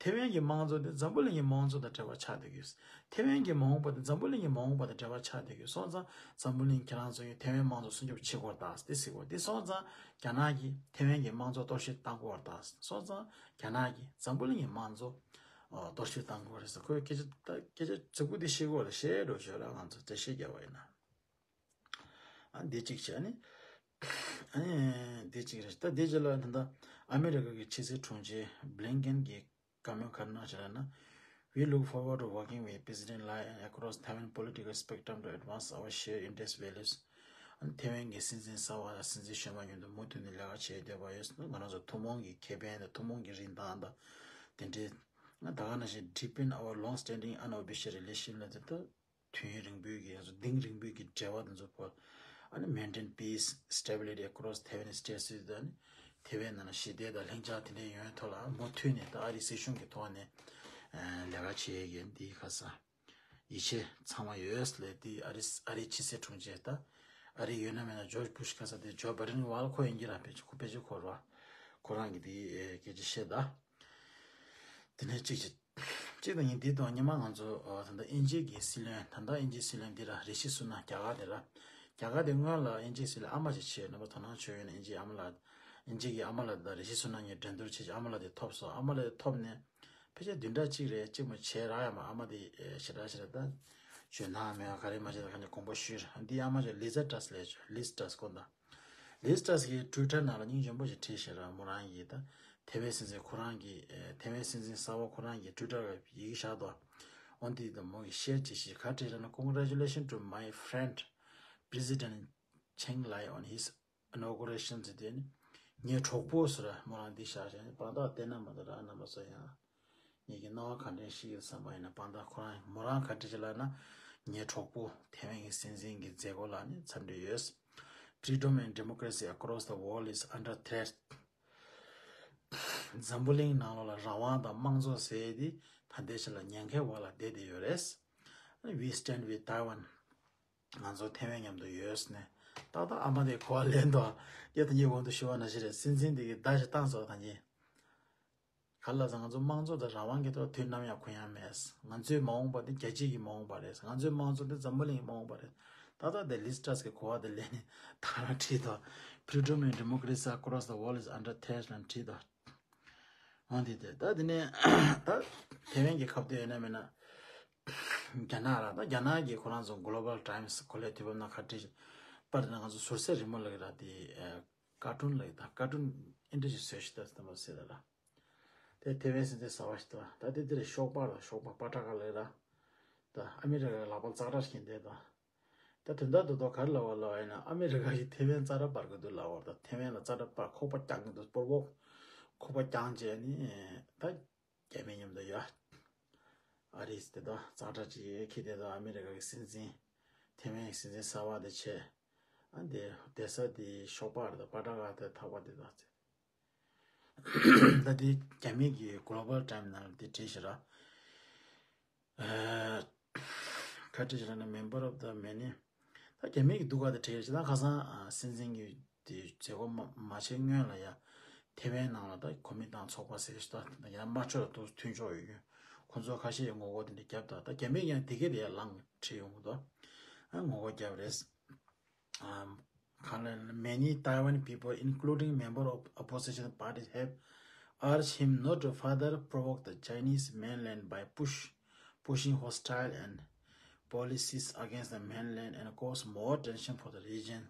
ཐེ་ཝན་གྱི་དམངས་གཙོ་དེ་འཛམ་བུ་གླིང་གི་དམངས་གཙོ་དང་འབྲེལ་བ་ཆགས་བསྡད་ཀྱི་ཡོད། ཐེ་ཝན་གྱི་མ་འོངས་པ་དེ་འཛམ་བུ་གླིང་གི་མ་འོངས་པ་དང་འབྲེལ་བ་ཆགས་བསྡད་ཀྱི་ཡོད། སོང་ཙང་འཛམ་བུ་གླིང་ཁྱེད་རང་ཚོ་ཡིས་ཐེ་ཝན་དམངས་གཙོ་སྲུང་སྐྱོབ་བྱེད་དགོས་རེད་ད་དེ་ཟེར་དགོས། དེ་སོང་ཙང་རྒྱ་ནག་གིས་ཐེ་ཝན་གྱི་དམངས་གཙོ་གཏོར་བཤིག་བཏང་དགོས་རེད་ད། སོང་ཙང་རྒྱ་ནག་གིས་འཛམ་བུ་གླིང་གི་དམངས་གཙོ་གཏོར་བཤིག་བཏང་དགོས་རེད་ཟེར། ཁོས་སྐད་ཆ་ད་སྐད་ཆ་རྫིག་པོ་དེ་བཤད་དགོས་རེད། བཤད་འགྲོ་ཞོར་ལ་ང་ཚོ་འགྲེལ་བཤད་རྒྱབ་པ་ཡིན་ན། ཨ་འདི་གཅིག་བྱས་ནི། ཨ་འདི་གཅིག་རེད། ད་འདི་རྗེས་ལ་ད་ལྟ་ཨ་མི་རི་ཀ་གི་ཕྱི་སྲིད་དྲུང་ཆེ་བྷི་ལིན་ཀེན་གྱིས་བཀའ་མོལ་ག་རེ་གནང་བཞག་ལབ་ན། We look forward to working with President Lai and across Taiwan political spectrum to advance our shared interest values. ཨ་ཐེ་ཝན་གྱི་སྲིད་འཛིན་གསར་པ་དང་སྲིད་འཛིན་གཞོན་པ་མཉམ་དུ་མུ་མཐུད་ནས་ལས་ཀ་བྱེད་འདོད་པ་ཡོད། ང་རང་ཚོ་ཐུན་མོང་གི་ཁེ་ཕན་དང་ཐུན་མོང་གི་རིན་ཐང་དང་དེ་འདྲའི་ད་ག་ནང་བཞིན་deepen our long-standing unofficial relationship ལབ་དེ་ད། དུས་ཡུན་རིང་པོའི་གི་ང་ཚོ་གཏིང་རིང་པོའི་གི་འབྲེལ་བ་དེ་ཚོ་བོད། ཨ་ནི་maintain peace stability across Taiwan Strait ཟེར་དུས་ཨ་ནི་ཐེ་ཝན་ནང་ལ་ཞི་བདེ་དང་ལྷིང་འཇགས་དེ་འདྲའི་ཡོང་ཐོག་ལ་མུ་མཐུད་ནས་ད་ཨ་རིའི་སྲིད་གཞུང་གི་ཐོག་ནས་ལས་ཀ་བྱེད་ཡས་འདི་ཁ་ས་ཡིད་ཆེས་ཚང་མ་ཡོད་ལས། འདི་ཨ་རི་ཨ་རིའི་ཕྱི་སྲིད་དྲུང་ཆེ་ད་ཨ་རི་ཡོད་ན་མེད་ན་ཇོརྗ་བུ་ཤ་ཁ་ས་དེ་ཇོ་བྷ་ཌེན་གི་བ་ལ་ཁོ་ཡིན་གྱི་ར། ཕལ་ཆེར་ཁོ་ཕལ་ཆེར་ཁོ་ར་ཁོ་རང་གི་དེ་སྐད་ཆ་བཤད་ད། དེ་ནས་གཅིག་བྱས། གཅིག་དང་གཉིས། འདི་དང་ཉི་མ་ང་ཚོ་ཨ་ད་ལྟ་དབྱིན་ཇི་གི་སྲིད་བློན། ད་ལྟ་དབྱིན་ཇིའི་སྲིད་བློན་འདི་ར་རི་ཤི་སུ་ནག་རྒྱ་གར་དེ་ར། རྒྱ་གར་དེ་སྔོན་ལ་དབྱིན་ཇིའི་སྲིད་བློན་ཨ་མ་ཅིག་བྱས། རྣམ་པ་དོ་སྣང་ཆོས་ཡོད་ན་དབྱིན་ཇིའི་ཨ་མ་ལགས། དབྱིན་ཇི་གི་ཨ་མ་ལགས་དང་རི་ཤི་སུ་ནག་གཉིས་འགྲན་བསྡུར་བྱས་ཀྱི་ཨ་མ་ལགས་དེ་ཐོབ་སོང་། ཨ་མ་ལགས་དེ་ཐོབ་ནས་ཕལ་ཆེར་བདུན་ཕྲག་གཅིག་རེད་གཅིག་མ་བྱས་རག་ཡ་མ། ཨ་མ་དེ་ཨེ་ཞེ་དྲག་ཞེ་དྲག་ད་འཇོན་ཐང་མེད་པ་ག་རེ་མ་བྱས་ད་ག་ནས་དགོངས་པ་ཞུས། འདིའི་ཨ་མ་ཅིག་ལི་ཛ་ཏྲས་ལབ་ཅིག་ལི་ཛ་ཏྲས་ཁོ་ད། ལི་ཛ་ཏྲས་ཀྱིས་ཊུའི་ཊར་ནང་ལ་སྙིང་རྗེ་པོ་ཞིག་བྲིས་ཤག་ར། མོ་རང་གིས་ད་ཐེ་ཝན་སྲིད་འཛིན་ཁོ་རང་གིས་ཨེ་ཐེ་ཝན་སྲིད་འཛིན་གསར་པ་ཁོ་རང་གིས་ཊུའི་ཊར་ལ་ཡི་གེ་བཞག་འདུག་འོ་འདི་ད་མོ་གིས་ཤེར་བྱས་ཤག་ག་བྲིས་ཤག་ན། Congratulations to my friend President Chang Lai on his inauguration ཟེར་དེ་ནི་ངའི་གྲོགས་པོ་ཟེར་ར། མོ་རང་འདི་བཞག་བཞག་ནི་དཔང་རྟགས་བསྟན་ན་མ་གཏོགས་ར་རྣམ་པ་ཚོ་ཡང་། ངེད་ཀྱི་སྣང་བ་ག་འདྲ་ཞིག་ཡོད་བསམ་པ་ཡིན་ན། དཔང་རྟགས་ཁོ་རང་མོ་རང་ག་འདྲ་ཞིག་ལབ་ན། ངའི་གྲོགས་པོ་ཐེ་ཝན་གྱི་སྲིད་འཛིན་གྱི་མཛད་སྒོ་ལ་ནི་འཚམས་འདྲི་ཡོད། Freedom and democracy across the world is under threat. འཛམ་བུ་གླིང་ནང་ལོགས་ལ་རང་དབང་དང་དམངས་གཙོ་ཟེར་ཡས་དེ་ད་ལྟའི་ཆ་ལ་ཉེན་ཁའི་འོག་ལ་བསྡད་བསྡད་ཡོད་རེད། We stand with Taiwan. ང་ཚོ་ཐེ་ཝན་མཉམ་དུ་ཡོད་ཟེར་ནས་ཏག་ཏག་ཨ་མ་དེ་གོ་བ་ལེན་འདུག་ཡ་ད་ངས་གོང་དུ་ཞུ་བ་ནང་བཞིན་རེད། སྲིད་འཛིན་དེ་གིས་བརྡ་ཞིག་བཏང་སོང་ད་ངས། ག་རེ་ལབ་ཟེར། ང་ཚོ་དམངས་གཙོ་དང་རང་དབང་གི་ཐོག་དུས་ནམ་ཡང་གུ་ཡངས་མེད། ང་ཚོའི་མ་འོངས་པ་དེ་རྒྱལ་སྤྱི་གི་མ་འོངས་པ་རེད། ང་ཚོའི་དམངས་གཙོ་དེ་འཛམ་བུ་གླིང་གི་མ་འོངས་པ་རེད། ད་ལྟ་དེ་ལི་ཛ་ཏྲས་ཀྱི་གོ་བ་དེ་ལེན་ནས་ད་རང་བྲིས་དང་། Freedom and democracy across the world is under threat ལབ་བྲིས་དང་། འོ་འདི་དེ་ད་དེ་ནས་ད་ཐེ་ཝན་གྱི་ཁ་གཏད་ཡོད་ན་མེད་ན། རྒྱ་ནག་ར་ད་རྒྱ་ནག་གི་ཁོ་རང་ཚོ་Global Times གོ་ལའི་དུས་བབ་ནང་ག་བྲིས་པར་ན། ང་ཚོ་ཟུར་ཟའི་རི་མོ་ལབ་ཀྱི་ར་དེ་ཀར་ཊུན་ལབ་ཀྱི་ད་ཀར་ཊུན་ཨེ་འདྲ་ཞིག་བཟོས་ཤག་ད་ཟེར་ད་མ་ཟེར་ད་ར། དེ་ཐེ་ཝན་སྲིད་འཛིན་གསར་པ་ཞིག་འདུག་ད་དེ་དེར་ཤོག་པ་ལ་ཤོག་པ་པ་ཏྲ་ཀ་ལབ་ར། ད་ཨ་མི་རི་ཀ་ལག་པ་ཙག་སྒྲ་བྱེད་བསྡད་ད། ད་དོན་དག་ཏུ་ད་ག་རེ་ལབ་པ་ལབ་པ་ཡིན་ན། ཨ་མི་རི་ཀ་གིས་ཐེ་ཝན་ཙག་སྒྲ་སྤར་གི་འདུག་ལབ་པ་རེད། ད་ཐེ་ཝན་ལ་ཙག་སྒྲ་སྤར་ཁོག་པ་བརྐྱངས་གི་འདུག་སྤོར་བོ་ཁོག་པ་བརྐྱངས་བྱས་ནི་ད་རྒྱ་མི་མཉམ་དུ་ཡ་ཨ་རིས་དེ་ད་ཙག་སྒྲ་ཅིག་ཁྱེར་ཏེ་ད་ཨ་མི་རི་ཀ་གི་སྲིད་འཛིན་ཐེ་ཝན་གྱི་སྲིད་འཛིན་གསར་པ་དེ་བྱས། ཨ་འདི་བསྡད་ས་དེ་ཤོག་པ་རེད། ད་པ་ཏྲ་ཀ་དེ་ཐག་པ་དེ་ད་ཚེ། ད་དེ་རྒྱ་མི་གི་Global Times ནང་ལ་དེ་བྲིས་ཤག་ར། ཨ་ག་བྲིས་ཤག་ལབ་ན། Member of the many ད་རྒྱ་མི་གི་སྡུག་ག་དེ་བྲིས་ཤག་ད་ཁ་སང་ཨ་སྲིད་འཛིན་གྱི་དེ་མཛད་སྒོ་མ་མ་བྱས་སྔོན་ལ་ཡ་ཐེ་ཝན་ནང་ལ་ད་གོ་མིན་ཏང་ཚོགས་པ་ཟེར་ཤག་ད་ཡང་དམར་ཕྱོགས་ལ་ཏོག་ཙམ་མཐུན་ཕྱོགས་ཡོད་རྒྱུ། ཁོང་ཚོ་ཁ་ཤས་ངོ་རྒོལ་དེ་འདྲ་བརྒྱབ་དང་། ད་རྒྱ་མིས་ཀྱང་དེ་ག་དེ་ཡར་ལངས་བྲིས་ཡོང་གི་འདུག་ཨ་ངོ་རྒོལ་བརྒྱབ་རེད། Um, many Taiwan people, including member of opposition parties, have urged him not to further provoke the Chinese mainland by push, pushing hostile and policies against the mainland and cause more tension for the region.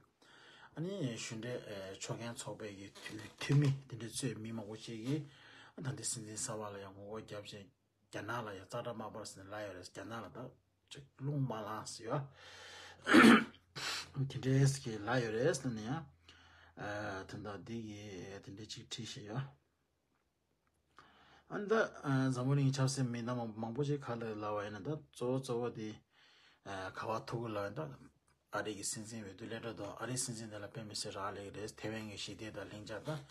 ཨ་ནི་གཞུང་འབྲེལ་ཨེ་ཕྱོགས་འགན་ཚོགས་པའི་གི་འཐུས་འཐུས་མི་དེ་འདྲ་གཙོས་མི་མང་པོ་ཅིག་གིས་ད་ལྟའི་སྲིད་འཛིན་གསར་པ་ལ་ཡང་ངོ་རྒོལ་བརྒྱབ་བྱས། རྒྱ་ནག་ལ་ཡང་ཙག་སྒྲ་མ་སྤར་ཟེར་ནས་ལབ་ཡོད་རེད། རྒྱ་ནག་ལ་ད་ཅིག་རླུང་མ་ལངས་ཟེར་ཡོད། དེ་འདྲའི་གི་ལབ་ཡོད་རེད་ཟེར་ནས་ཡང་། ཨ་དོན་དག་འདི་གི་དེ་འདྲའི་ཅིག་བྲིས་བཞག་ཡོད། ཨ་ནི་ད་ཨ་འཛམ་བུ་གླིང་ཆབ་སྲིད་མི་སྣ་མང་མང་པོ་ཅིག་ག་ལ་ལབ་པ་ཡིན་ན། ད་གཙོ་བོ་གཙོ་བོ་དེ་ཨ་ག་བ་ཐུག་གི་ལབ་ཡིན་ད། ཨ་རི་གི་སྲིད་འཛིན་འོས་བསྡུ་སླེབས་འགྲོ་དང་། ཨ་རིའི་སྲིད་འཛིན་དེ་ལ་དཔེ་མི་སྲིད་རག་ལས་ཀྱི་རེད། ཐེ་ཝན་གྱི་ཞི་བདེ་དང་ལྷིང་འཇགས་དང་།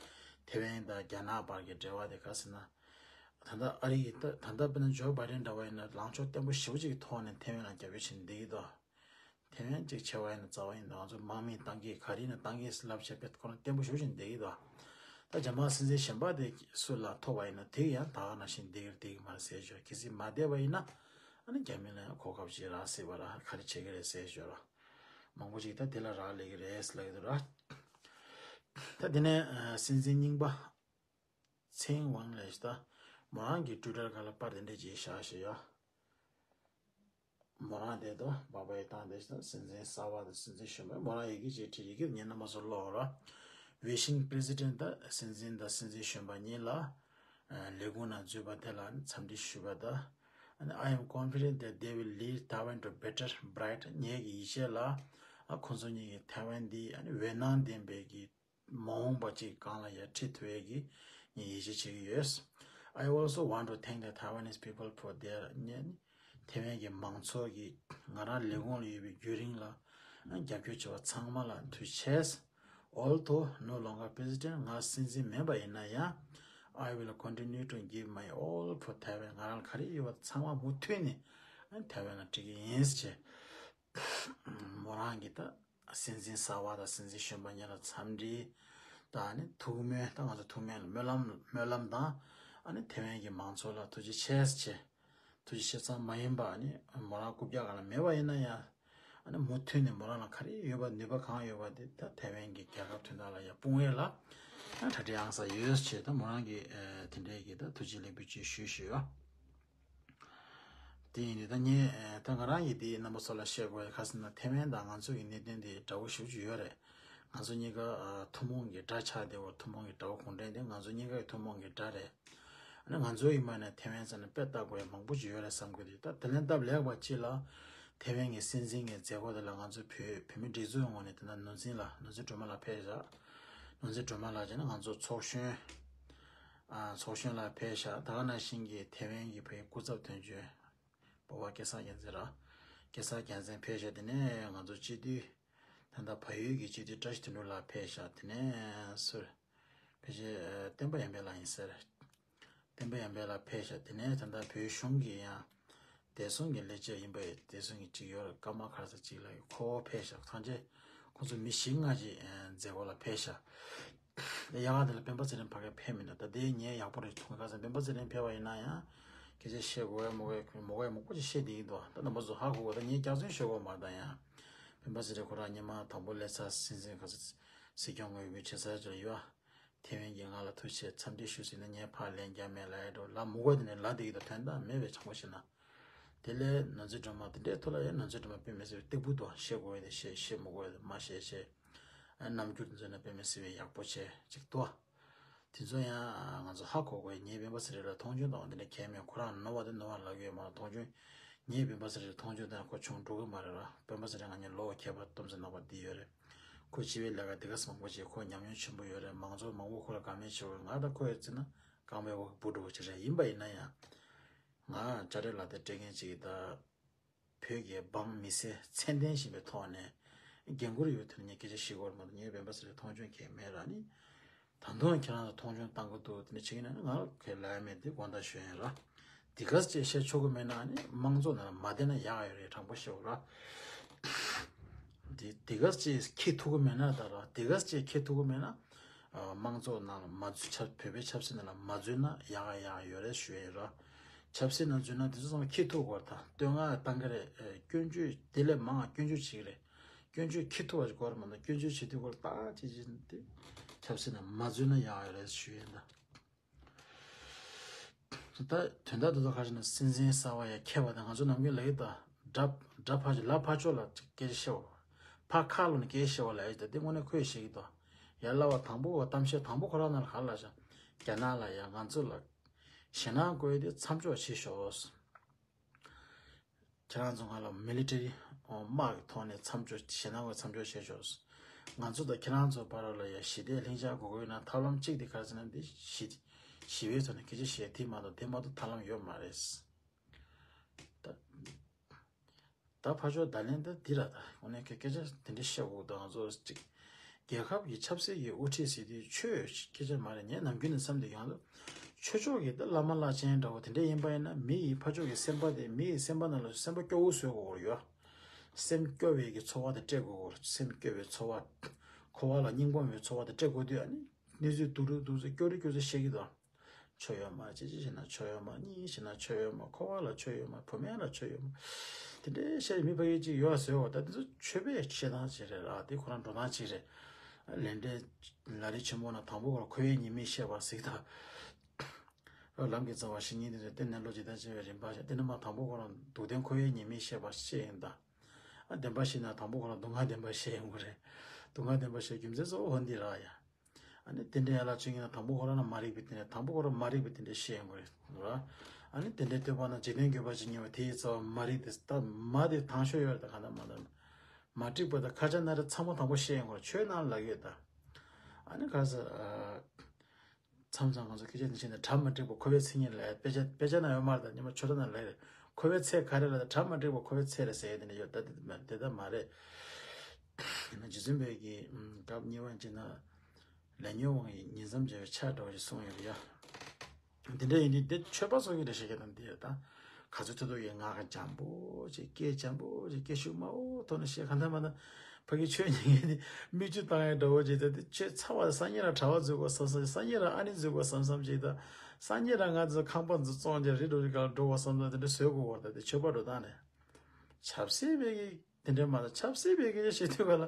ཐེ་ཝན་དང་རྒྱ་ནག་བར་གྱི་འབྲེལ་བ་དེ་ག་ཟེར་ན། ད་ལྟ་ཨ་རི་ཡི་ད་ད་ལྟ་དཔེར་ན་ཇོ་བྷའི་ཌེན་འདྲ་བ་ཡིན་ན་ལངས་ཕྱོགས་བརྟན་པོ་ཞེ་པོ་ཅིག་གི་ཐོག་ནས་ཐེ་ཝན་ལ་རྒྱབ་སྐྱོར་བྱེད་བསྡད་ཀྱི་འདུག་ཐེ་ཝན་ཅིག་ཆེ་བ་ཡིན་ན་རྩ་བ་ཡིན་ན་ང་ཚོ་དམག་མི་བཏང་གི། ག་རེ་ཡིན་ན་བཏང་གི་ལབ་བྱས་དཔེ་ཁོ་རང་བརྟན་པོ་ཞེ་པོ་ཅིག་བསྡད་ཀྱི་འདུག་ད་རྒྱ་དམར་སྲིད་འཛིན་གཞན་པ་དེ་སུ་ལ་ཐོབ་པ་ཡིན་ན་དེ་ཡང་ད་ག་ནང་བཞིན་བསྡད་ཀྱི་རེད་བསྡད་ཀྱི་མ་རེད་ཟེར་ཞོར། གལ་སྲིད་མ་བསྡད་པ་ཡིན་ན་ཨ་ནི་རྒྱ་མི་ལ་ཡང་གོ་སྐབས་ཅིག་རག་སྲིད་པ་ར། ག་རེ་བྱེད་ཀྱི་རེད་ཟེར་ཞོར་ར། མང་པོ་ཅིག་ད་དེ་ལ་རག་ལས་ཀྱི་རེད་ལབ་ཀྱི་འདུག་ར། ད་དེ་ནས་ཨ་སྲིད་འཛིན་རྙིང་པ་ཚེ་དབང་ལགས་ད་མོ་རང་གི་ཊུ་ཝི་ཊར་སྒང་ལ་པར་དེ་འདྲ་ཅིག་བཞག་བཞག་ཡོད། མོ་རང་དེ་དང་འབའ་འབའ་ཡི་སྟེང་དེ་སྲིད་འཛིན་གསར་པ་དང་སྲིད་འཛིན་གཞོན་པ། མོ་རང་ཡི་གེ་ཅིག་བྲིས། ཡི་གེ་ངས་རྣམ་པ་ཚོར་ཀློག་ར། Wishing President ད་སྲིད་འཛིན་དང་སྲིད་འཛིན་གཞོན་པ་གཉིས་ལ་ཨ་ལས་ཁུངས་ནང་འཛུལ་བ་དེ་ལ་འཚམས་འདྲི་ཞུས་པ་དང་། And I am confident that they will lead Taiwan to better, bright. ངེད་ཀྱི་ཡིད་ཆེས་ལ་ཨ་ཁོང་ཚོ་གཉིས་ཀྱིས་ཐའེ་ཝན་འདི་ཨ་ནི་འོད་སྣང་ལྡན་པའི་གི་མ་འོངས་པ་ཅིག་སྒང་ལ་ཡར་ཁྲིད་ཐུབ་ཡས་ཀྱི་ངས་ཡིད་ཆེས་བྱེད་ཀྱི་ཡོད། I also want to thank the Taiwanese people for their ཉེ་ཐེ་ཝན་གྱི་མང་ཚོགས་ཀྱིས་ང་རང་ལས་ཁུངས་ལ་ཡོད་པའི་བརྒྱུད་རིམ་ལ་རྒྱབ་སྐྱོར་བྱས་པ་ཚང་མ་ལ་ཐུགས་རྗེ་ཆེ། Although no longer president, ང་སྲིད་འཛིན་མིན་པ་ཡིན་ན་ཡང་། I will continue to give my all for Taiwan. ང་རང་ལ་ག་རེ་ཡོད་པ་ཚང་མ་མུ་མཐུད་ནས་ཐའེ་ཝན་ལ་སྤྲད་ཀྱི་ཡིན་ཟེར། མོ་རང་གིས་ད་སྲིད་འཛིན་གསར་པ་དང་སྲིད་འཛིན་གཞོན་པ་གཉིས་ལ་འཚམས་འདྲི་དང་། ཨ་ནི་ཐུགས་སྨོན། ད་ང་ཚོ་ཐུགས་སྨོན་ལ་སྨོན་ལམ་སྨོན་ལམ་དང་། ཨ་ནི་ཐེ་ཝན་གྱི་མང་ཚོགས་ལ་ཐུགས་རྗེ་ཆེ་ཟེར། ཐུགས་རྗེ་ཆེ་ཙམ་མ་ཡིན་པ་ཨ་ནི་མོ་རང་རྐུབ་བཀྱག་སྒང་ལ་མེད་པ་ཡིན་ན་ཡང་། ཨ་ནི་མུ་མཐུད་ནས་མོ་རང་ལ་ག་རེ་ཡོད་པ་ནུས་པ་གང་ཡོད་པ་དེ་ད་ཐེ་ཝན་གྱི་རྒྱལ་ཁབ་དོན་དག་ལ་ཡར་སྤུངས་ཡས་ལ་ད་གྲ་སྒྲིག་ཨང་གསར་ཡོད་ཟེར། ད་མོ་རང་གིས་ཨ་དེ་འདྲའི་གི་ད་ཐུགས་རྗེ་ལེགས་འབུལ་ཅིག་ཞུས་ཞུས་ཡོད། དེ་ཡིན་དུས་ད་ངས་ཨ་ད་ང་རང་གིས་དེ་རྣམ་པ་ཚོ་ལ་བཤད་དགོས་ཡ་ག་ཟེར་ན། ཐེ་ཝན་དང་ང་ཚོ་གི་གནད་དོན་དེ་འདྲ་བོ་ཞེ་པོ་ཅིག་ཡོད་རེད། ང་ཚོ་གཉིས་ཀ་ཨ་ཐུན་མོང་གི་དགྲ་ཆགས་བསྡད་ཡོད། ཐུན་མོང་གི་དགྲ་བོ་གུང་ཁྲན་དེ་ང་ཚོ་གཉིས་ཀ་གི་ཐུན་མོང་གི་དགྲ་རེད། ཨ་ནི་ང་ཚོ་ཡིན་པ་ན་ཐེ་ཝན་ཟེར་ན་དཔེ་ལྟ་དགོས་ཡ་མང་པོ་ཅིག་ཡོད་རེད་བསམ་གི་འདུག་ད་དེ་ལན་སྟབས་ལེགས་པ་ཅིག་ལ་ཐེ་ཝན་གྱི་སྲིད་འཛིན་གྱི་མཛད་སྒོ་དེ་ལ་ང་ཚོ་བོད་བོད་མི་སྒྲིག་འཛུགས་ངོས་ནས་དེ་ན་ནོར་འཛིན་ལགས། ནོར་འཛིན་སྒྲོལ་མ་ལགས་ཕེབས་ཤག་ནོར་འཛིན་སྒྲོལ་མ་ལགས་བྱས་ན་ང་ཚོ་ཚོགས་གཞོན་ཨ་ཚོགས་གཞོན་ལགས་ཕེབས་ཤག་ད་ག་ནང་བཞིན་གྱི་ཐེ་ཝན་གྱི་བོད་སྐུ་ཚབ་དོན་གཅོད་སྤོབས་པ་སྐལ་བཟང་རྒྱལ་མཚན་ར། སྐལ་བཟང་རྒྱལ་མཚན་ཕེབས་ཤག་དེ་ནས་ང་ཚོ་སྤྱི་འཐུས་ད་ལྟ་བལ་ཡུལ་གྱི་སྤྱི་འཐུས་བཀྲ་ཤིས་དོན་གྲུབ་ལགས་ཕེབས་ཤག་དེ་ནས་སུ་ཕལ་ཆེར་ཨ་བསྟན་པ་ཡར་འཕེལ་ལགས་ཡིན་ཟེར། བསྟན་པ་ཡར་འཕེལ་ལགས་ཕེབས་ཤག་དེ་ནས་ད་ལྟ་བོད་གཞུང་གི་ཡང་བདེ་སྲུང་གི་ལས་བྱེད་ཡིན་པའི་བདེ་སྲུང་གི་གཅིག་ཡོད་རེད། ཀརྨ་ག་རེ་ཟེར་གཅིག་ལ་ཁོ་བོ་ཕེབས་ཤག་ཐམས་ཅད་ཁོང་ཚོ་མི་བཞི་ལྔ་ཅིག་ཨ་མཛད་སྒོ་ལ་ཕེབས་ཤག་ཡག་ག་དེ་ལ་སྤེན་པ་ཚེ་རིང་ཕ་གིར་ཕེབས་མི་འདུག་ད་དེ་ངས་ཡག་པོ་རེད་མཐོང་གི། ག་ཟེར་སྤེན་པ་ཚེ་རིང་ཕེབས་པ་ཡིན་ན་ཡང་སྐད་ཆ་བཤད་དགོས་ཡ་མོ་གས་མོ་གས་མང་པོ་ཅིག་བཤད་བསྡད་ཀྱི་འདུག་ད་རྣམ་པ་ཚོ་ཧ་གོ་གོ། ད་ངས་སྐྱག་རྫུན་ཤོད་དགོས་མ་རེད། ད་ཡང་སྤེན་པ་ཚེ་རིང་ཁོ་རང་ཉི་མ་དང་པོ་སླེབས་ཚར། སྲིད་འཛིན་ག་ཚོད་སྲིད་སྐྱོང་ངོས་འབུལ་བྱེད་ཚར་ཅིག་ལ་ཡོད། ཐེ་ཝན་གྱིས་ང་ལ་ཐུགས་རྗེ་ཆེ་འཚམས་འདྲི་ཞུ་ཟེར་ནས་ངས་ཕར་ལན་རྒྱག་མེད་ལབ་ཡ་འགྲོ་ལ་མུ་གོ་དེ་ནས་ལ་དེ་གི་དོན་དག་མེད་པའི་བྱང་པོ་ཞིག་ན། དེ་ལས་ནོར་འཛིན་སྒྲོལ་མ་དེ་འདྲའི་ཐོག་ལ་ཡང་ནོར་འཛིན་སྒྲོལ་མ་དཔེ་མི་སྲིད་པའི་སྟེགས་བུ་དང་བཤད་དགོས་ཡ་དེ་བཤད། བཤད་མི་དགོས་ཡ་དེ་མ་བཤད་བཤད། རྣམ་འགྱུར་དེ་ཚོ་ནི་དཔེ་མི་སྲིད་པའི་ཡག་པོ་བྱས་ཅིག་ཏོ། དེ་ཚོ་ཡང་ང་ཚོ་ཧ་གོ་དགོས། ངས་སྤེན་པ་ཚེ་རིང་ལ་མཐོང་ཆུང་དང་དེ་འདྲ་གང་ཡང་མེད། ཁོ་རང་ནོར་བ་དེ་ནོར་བ་ལབ་ཀྱི་ཡོད་མ་གཏོགས་མཐོང་ཆུང་། ངས་སྤེན་པ་ཚེ་རིང་ལ་མཐོང་ཆུང་དང་ཁོ་ཆུང་འགྲོ་གི་མ་རེད་ར། སྤེན་པ་ཚེ་རིང་ང་གཉིས་ལོ་ཁྱད་པར་སྟོབས་ཆེ་ནོར་བ་འདི་ཡོད་རེད། ཁོ་སྤྱི་པའི་ལས་ཀ་འདི་ག་ཙམ་མང་པོ་བྱས། ཁོ་ཉམས་མྱོང་ཆེན་པོ་ཡོད་རེད། མང་ཚོགས་མང་པོ་ཁོ་ལ་དགའ་མོས་བྱེད་འོས། ང་ད་ཁོ་ཡོད་ཙི་ན་རྐང་པའི་འོག་གི་འབུ་འདྲ་བོ་ཅིག་རེད། ཡིན་པ་ཡིན་ན་ཡང་ང་དཔྱ་ཁྲལ་ལག་དེབ་སྤྲད་མཁན་ཅིག་གིས་ད་བོད་ཀྱི་འབངས་མི་སེར་ཚད་ལྡན་ཞིག་ཡིན་པའི་ཐོག་ནས་འགན་ཁུར་ཡོད་དུས་ངས་སྐད་ཆ་བཤད་དགོས་རེད་མ་གཏོགས། ངས་སྤེན་པ་ཚེ་རིང་མཐོང་ཆུང་གང་ཡང་མེད་ར། ནི་ད་དུང་ཁྱེད་རང་ཚོ་མཐོང་ཆུང་བཏང་གི་འདུག་དེ་འདྲ་བྱེད་ཀྱི་ན་ནི་ང་ལ་གའི་ལབ་ཡ་མེད། དེ་དགོངས་དག་ཞུ་ཡ་ཡིན་ར། འདི་ག་ཅེས་བཤད་ཆོག་གི་མེད་ན་ནི་དམངས་གཙོ་ནང་ལ་མ་བསྡད་ན་ཡག་ཡོད་རེད། དྲང་པོ་བཤད་ར། འདི་འདི་ག་ཅེས་འཁྱེར་ཐུབ་ཀྱི་མེད་ན་ད་ར། འདི་ག་ཅེས་འཁྱེར་ཐུབ་ཀྱི་མེད་ན་ཨ་དམངས་གཙོ་ནང་ལ་མ་འཛུལ། ཆབ་བོད་པའི་ཆབ་སྲིད་ནང་ལ་མ་འཛུལ་ན་ཡག་ཡག་ཡོད་རེད་ཞུ་ཡ་ཡིན་ར། ཆབ་སྲིད་ནང་འཛུལ་ན་དེ་ཚོ་ཚང་མ་འཁྱེར་ཐུབ་དགོས་རེད། ད་བསྟོད་བསྔགས་བཏང་གི་རེད། ཨེ། སྐྱོན་བརྗོད་དེ་ལས་མང་སྐྱོན་བརྗོད་བྱེད་ཀྱི་རེད། སྐྱོན་བརྗོད་འཁྱེར་ཐུབ་པ་ཞིག་དགོས་རེད་མ་གཏོགས་སྐྱོན་བརྗོད་བྱེད་དུས་སྐོར་ལ་ད་ཅི་ཅི་དེ་ཆབ་སྲིད་ནང་མ་འཛུལ་ན་ཡག་ཡོད་རེད་ཞུ་ཡིན་ད། ད་དོན་དག་དེ་ཚོ་ཁ་ཤས་ནི་སྲིད་འཛིན་གསར་པ་ཡ་མཁས་པ་དང་ང་ཚོ་ནམ་རྒྱུན་ལབ་ཡོད་ད། དགྲ་དགྲ་ཕར་ཕྱོགས་ལ་ཕར་ཕྱོགས་ལ་སྐད་ཆ་བཤད་པ། ཕར་ཁ་ལོ་ནས་སྐད་ཆ་བཤད་པ་ལབ་ཡོད་ད། དེ་དངོས་གནས་ཁོས་བཤད་ཀྱི་འདུག་ཡ་ལ་བ་དང་པོ་གཏམ་བཤད་དང་པོ་ཁོ་རང་ནང་ལ་ག་ལ་བཞག་རྒྱ་ནག་ལ་ཡ་ང་ཚོ་ལ་ཞེད་སྣང་བསྐོས་ཏེ་མཚམས་འཇོག་བྱེད་ཤོག་ཁྱེད་རང་ཚོ་ང་ལ་མི་ལི་ཊ་རི་དམག་གི་ཐོག་ནས་མཚམས་འཇོག་ཞེད་སྣང་བསྐོས་མཚམས་འཇོག་བྱེད་ཤོག་ང་ཚོ་དང་ཁྱེད་རང་ཚོ་བར་ལ་ཡ་ཞི་བདེ་ལྷིང་འཇགས་དགོས་ཀྱི་ཡོད་ན་ཐབས་ལམ་གཅིག་དེ་ག་རེ་ཟེར་ན་འདི་ཞི་ཞི་བའི་ཐོག་ནས་སྐད་ཆ་བཤད་དེ་མ་གཏོགས་དེ་མ་གཏོགས་ཐབས་ལམ་ཡོད་མ་རེད། ད་ད་ཕར་ཕྱོགས་བརྡ་ལན་ད་འདི་ར་ད་དངོས་གནས་ཀྱི་སྐད་ཆ་དེ་འདྲ་བཤད་དགོས་ད་ང་ཚོ་གཅིག་རྒྱལ་ཁབ་ཀྱི་ཆབ་སྲིད་ཀྱི་དབུ་ཁྲིད་ཟེར་དུས་ཆོས་སྐད་ཆ་མ་རེད། ངས་ནམ་རྒྱུན་ནས་བསམ་དུས་ཡང་ལ་ཆོས་ཕྱོགས་ཀྱི་ད་བླ་མ་བླ་ཆེན་འདྲ་བོ་དེ་འདྲ་ཡིན་པ་ཡིན་ན་མི་ཡི་ཕར་ཕྱོགས་ཀྱི་སེམས་པ་དེ་མི་ཡི་སེམས་པ་ནང་ལ་སེམས་པ་སྐྱོ་བོ་བཟོ་དགོས་ཡོད། སེམས་སྐྱོ་བའི་གི་ཚོར་བ་དེ་སྤྲད་དགོས་སེམས་སྐྱོ་བའི་ཚོར་བ། འཁོར་བ་ལ་སྙིང་སྦོམ་པའི་ཚོར་བ་དེ་སྤྲད་དགོས་དུས་ཨ་ནི་གནས་ཚུལ་སྡུག་རུ་སྡུག་ཚུལ་སྐྱོ་རུ་སྐྱོ་ཚུལ་བཤད་ཀྱི་འདུག་ཆོས་ཡོད་མ་ཅི་ཅི་བྱས་ན་ཆོས་ཡོད་མ་གཉིད་བྱས་ན་ཆོས་ཡོད་མ་འཁོར་བ་ལ་ཆོས་ཡོད་མ་བུད་མེད་ལ་ཆོས་ཡོད་མ། དེ་འདྲའི་བཤད་མི་ཕ་གི་ཅིག་ཡོད་ཟེར་བ་ད་དེ་ཚོ་ཆོས་པའི་བཤད་སྟངས་ཅིག་རེད་ར། དེ་ཁོ་རང་འགྲོ་སྟངས་ཅིག་རེད། ལས་འབྲས་ལ་རེ་ཆེན་པོ་ན་དང་པོ་ཁོ་ར་འཁོར་བའི་ཉེས་དམིགས་བཤད་པ་ཟིག་ད། ལམ་གྱི་རྩ་བ་བཤེས་གཉེན་དེ་ཚོས་བསྟེན་ནས་བློ་ཇི་ལྟར་བྱེད་པའི་རིམ་པ་བཤད་དེ་ནི་མ་དང་པོ་ཁོ་རང་སྡུག་བདེན་འཁོར་བའི་ཉེས་དམིགས་བཤད་པ་བཤད་ཡིན་ད། ཨ་བདེན་པ་བཤད་ན་དང་པོ་ཁོ་རང་སྡུག་བསྔལ་བདེན་པ་བཤད་ཡོང་གི་རེད། སྡུག་བསྔལ་བདེན་པ་བཤད་རྒྱུ་མཚན་གཙོ་བོ་འདི་ར་ཡ། ཨ་ནི་དེ་འདྲའི་ཡན་ལག་བཅུ་གཉིས་ན་དང་པོ་ཁོ་རང་ན་མ་རིག་པའི་དེ་འདྲ་དང་པོ་ཁོ་རང་མ་རིག་པའི་དེ་འདྲ་བཤད་ཡོང་གི་རེད་ར། ཨ་ནི་དེ་འདྲའི་བསྟོད་པ་ན་འཇིག་རྟེན་འགྱུར་བ་ཅིག་ཉེ་བ་དེ་ཡི་རྩ་བ་མ་རིག་དེ་ད་མ་དེ་དང་ཤོས་ཡོད་རེད་ད་ག་ད་མ་ད་མ་འགྲིག་པ་ད་ཁ་ཆ་ན་རེ་ཚང་མ་དང་པོ་བཤད་ཡོང་གི་རེད་ཆོས་ནང་ལ་ཡོད་ད། ཨ་ནི་ག་ས། མཚམས་མཚམས་ང་ཚོ་སྐད་ཆ་འདི་བཤད་ནས་གྲ་མ་འགྲིག་པ་འཁོར་བའི་མཚན་ཉིད་ལ་དཔེ་ཆ་དཔེ་ཆ་ན་ཡོད་མ་རེད་ད་ཉི་མ་ཆོས་གྲྭ་ན་ལས་རེད། འཁོར་བའི་ཚེ་ག་རེ་ལ་ད་གྲ་མ་འགྲིག་པ་འཁོར་བའི་ཚེ་རེད་ཟེར་ཡ་དེ་འདྲ་ཡོད་ད་དེ་མ་དེ་ད་མ་རེད། ཡིན་ན་རྗེ་བཙུན་པའི་གི་སྐབས་གཉིས་པ་ཅིག་ན་ལས་ཉོན་དབང་གིས་ཉིང་མཚམས་བྱས་པའི་ཆ་འདྲ་བ་ཞིག་གསུངས་ཡོད་རེད་ཡ། འདི་འདྲ་ཡིན་དུས་འདི་ཆོས་པ་ཚོ་གི་འདྲ་བཤད་མཁན་དང་འདི་ཡོད་ད། ག་ཚོད་ཐུབ་ཐུབ་ཡིན་ངག་འཇམ་པོ་ཅིག་སྐད་འཇམ་པོ་ཅིག་སྐད་ཤུགས་དམའ་བོ་ཐོག་ནས་བཤད་གང་ཐད་མ་ན། ཕ་གི་ཆོས་ཉན་མཁན་དེ་མིག་ཆུ་བཏང་ཡས་འདྲ་བོ་བྱེད་ད་དེ་ཆོས་ཚ་བ་སང་ཉིན་རང་གྲྭ་པ་འཛུལ་དགོས་བསམ་བསམ་སང་ཉིན་རང་ཨ་ནེ་འཛུལ་དགོས་བསམ་བསམ་བྱེད་ད། སང་ཉིན་རང་ང་ཚོ་ཁང་པ་འཛུལ་བཙོང་རྒྱ་རི་འགྲོ་རི་ག་ལ་འགྲོ་བ་བསམ་བསམ་དེ་འདྲ་བཟོས་དགོས་བར་ད་དེ་ཆོས་པ་འགྲོ་སྟངས་རེད། ཆབ་སྲིད་པའི་གི་དེ་འདྲ་མ་ད་ཆབ་སྲིད་པའི་སྐད་ཆ་བཤད་དུས་ག་ལ་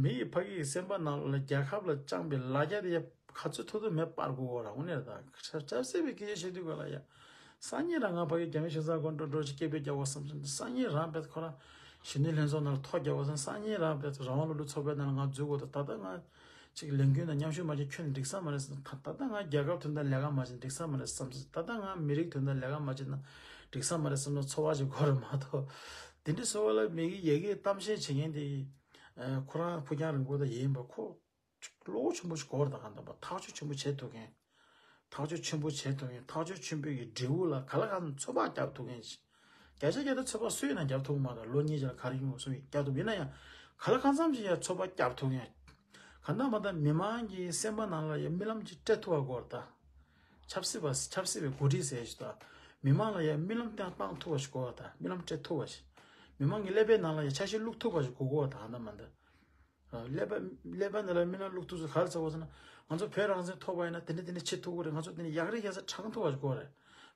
མི་ཡི་ཕ་གི་སེམས་པ་ནང་ལ་རྒྱལ་ཁབ་ལ་བཅངས་པའི་ལ་རྒྱ་དེ་ཡ་ག་ཚོད་ཐུབ་ཐུབ་མེད་སྤར་དགོས་བར་འོ་ནས་ད་ཆབ་སྲིད་པའི་སྐད་ཆ་བཤད་དུས་ག་ལ་ཡ། སང་ཉིན་རང་ང་ཕ་གི་རྒྱ་མི་ཤིང་ཚང་ཀོན་ཀྲོ་ཀྲོ་ཅིག་སྐད་འབོད་རྒྱག་དགོས་བསམ་བསམ་སང་ཉིན་རང་བས་ཁོ་རང་གཞོན་ནུ་ལྷན་ཚོགས་ནང་ལ་ཐོ་རྒྱག་དགོས་བསམ་སང་ཉིན་རང་བས་རང་དབང་ལོ་ལུགས་ཚོགས་པའི་ནང་ལ་ང་འཛུལ་དགོས་ད་ད་ལྟ་ང་ཅིག་ལས་འགུལ་དང་མཉམ་ཞུགས་མ་བྱས་ཁྱོན་ནས་འགྲིག་ས་མ་རེད་བསམ་ད་ད་ལྟ་ང་རྒྱལ་ཁབ་དོན་དག་ལས་ཀ་མ་བྱས་འགྲིག་ས་མ་རེད་བསམ་ད་ལྟ་ང་མི་རིགས་དོན་དག་ལས་ཀ་མ་བྱས་ན་འགྲིག་ས་མ་རེད་བསམ་ན་ཚོར་བ་ཞིག་དགོས་རེད་མ་གཏོགས་དེ་འདྲ་ཚོར་བ་ལ་མི་གི་ཡ་གི་གཏམ་བཤད་བྱེད་མཁན་དེ་ཁོ་རང་ཕུགས་རྒྱང་རིང་པོ་ད་ཡིན་པ་ཁོ། བློ་ཆེན་པོ་ཞིག་གོ་བར་དང་གང་དང་པ་ཐག་གཅོད་ཆེན་པོ་བྱེད་ཐུབ་མཁན། ཐག་གཅོད་ཆེན་པོ་བྱེད་ཐུབ་མཁན་ཐག་གཅོད་ཆེན་པོའི་གི་འབྲས་བུ་ལ་ག་ལ་གང་ཚོད་དཔག་རྒྱབ་ཐུབ་མཁན་ཞིག་བརྒྱ་ཆ་བརྒྱ་དང་ཚོད་དཔག་སུ་ཡིན་ན་རྒྱབ་ཐུབ་མ་གཏོགས་ལོ་གཉིས་ཆར་ག་རེ་ཡོང་སོང་ཡིན་རྒྱབ་ཐུབ་ཡིན་ན་ཡང་ག་ལ་གང་འཚམ་ཞིག་ཡང་ཚོད་དཔག་རྒྱབ་ཐུབ་མཁན། གང་ལྟར་མ་ལྟར་མི་མང་གི་སེམས་པ་ནང་ལ་ཡང་རྨི་ལམ་ཅིག་སྤྲད་ཐུབ་པ་དགོས་རེད་ད། ཆབ་སྲིད་པ་ཆབ་སྲིད་པའི་འགོ་ཁྲིད་ཟེར་ཞིག་ད། མི་མང་ལ་ཡང་རྨི་ལམ་སྟེང་བཏང་ཐུབ་པ་ཞིག་དགོས་རེད་ད་རྨི་ལམ་སྤྲད་ཐུབ་པ་ཞིག་མི་མང་གི་ཀླད་པའི་ནང་ལ་ཡང་འཆར་གཞི་བླུག་ཐུབ་པ་ཞིག་དགོས་དགོས་རེད་ད་གང་ལྟར་མ་ལྟར། ཀླད་པ་ཀླད་པ་འདི་ལ་རྨི་ལམ་བླུག་ཐུབ་ཚུལ་ག་རེ་ཚ་བ་ཟེར་ན། ང་ཚོ་བོད་རང་བཙན་ཐོབ་པ་ཡིན་ན་དེ་འདྲ་དེ་འདྲ་བྱེད་ཐུབ་ཀྱི་རེད། ང་ཚོ་དེ་འདྲ་ཡག་རེད་ཡག་ས་དྲང་ཐུབ་པ་ཞིག་དགོས་རེད།